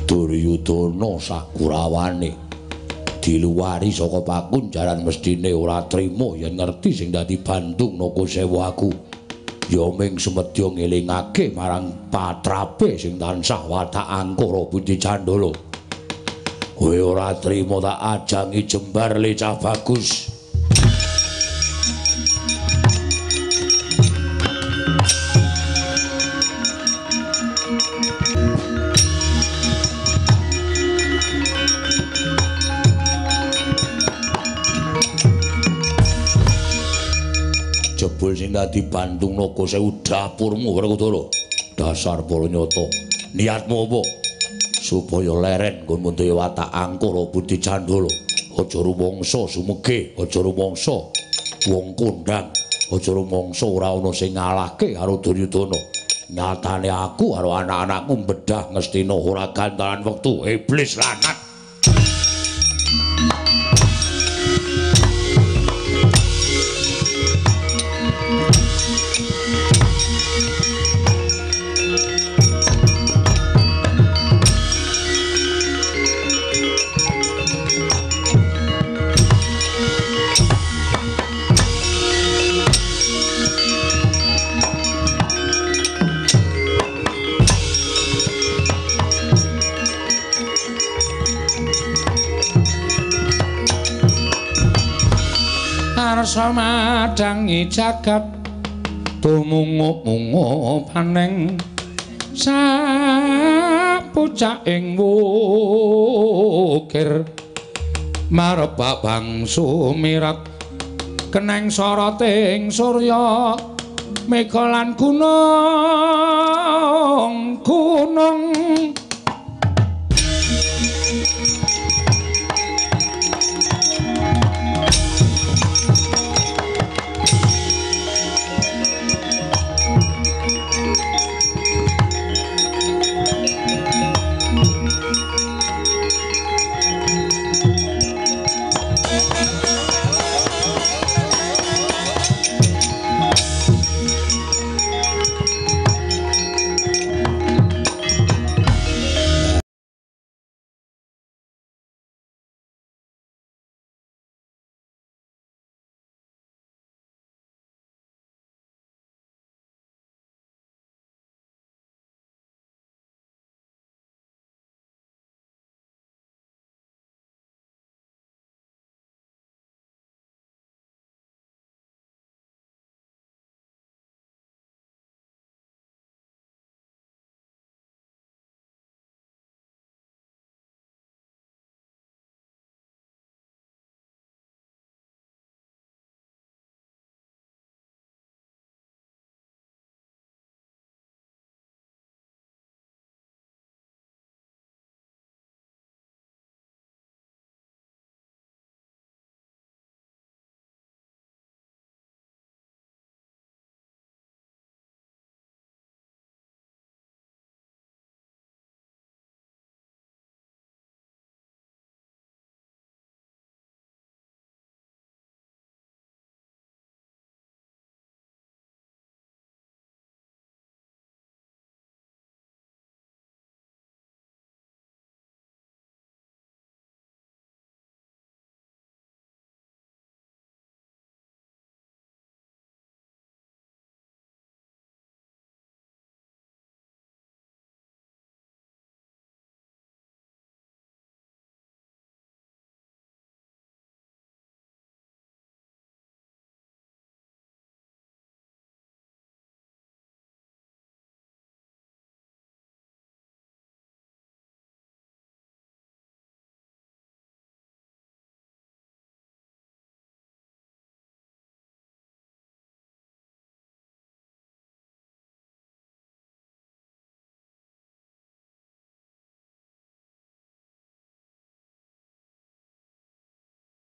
Duryudana sakurawane diluwari saka pakunjaran mestine ora trima yen ngerti sing dadi Bandung Naga Sewu aku. Ya ming semedya ngelingake marang patrape sing tansah watak angkara budi candala. Kowe ora trima tak ajangi jembar le cah bagus. Jebul sing dadi Bandung Naga Sewu dapurmu Werkudara. Dasar para nyata. Niatmu apa? Supaya leren nggonmu duwe watak angkara budi candala. Aja rumangsa sumege, aja rumangsa wong kondang, aja rumangsa ora ana sing ngalahke karo Duryudana. Nyatane aku karo anak-anakku bedah ngestina ora gantaran wektu. Iblis lanat. Arsa madangi jagat tumungup-mungup aneng sapucaking wukir marebak bangsu mirat keneng soroting surya mega lan gunung gunung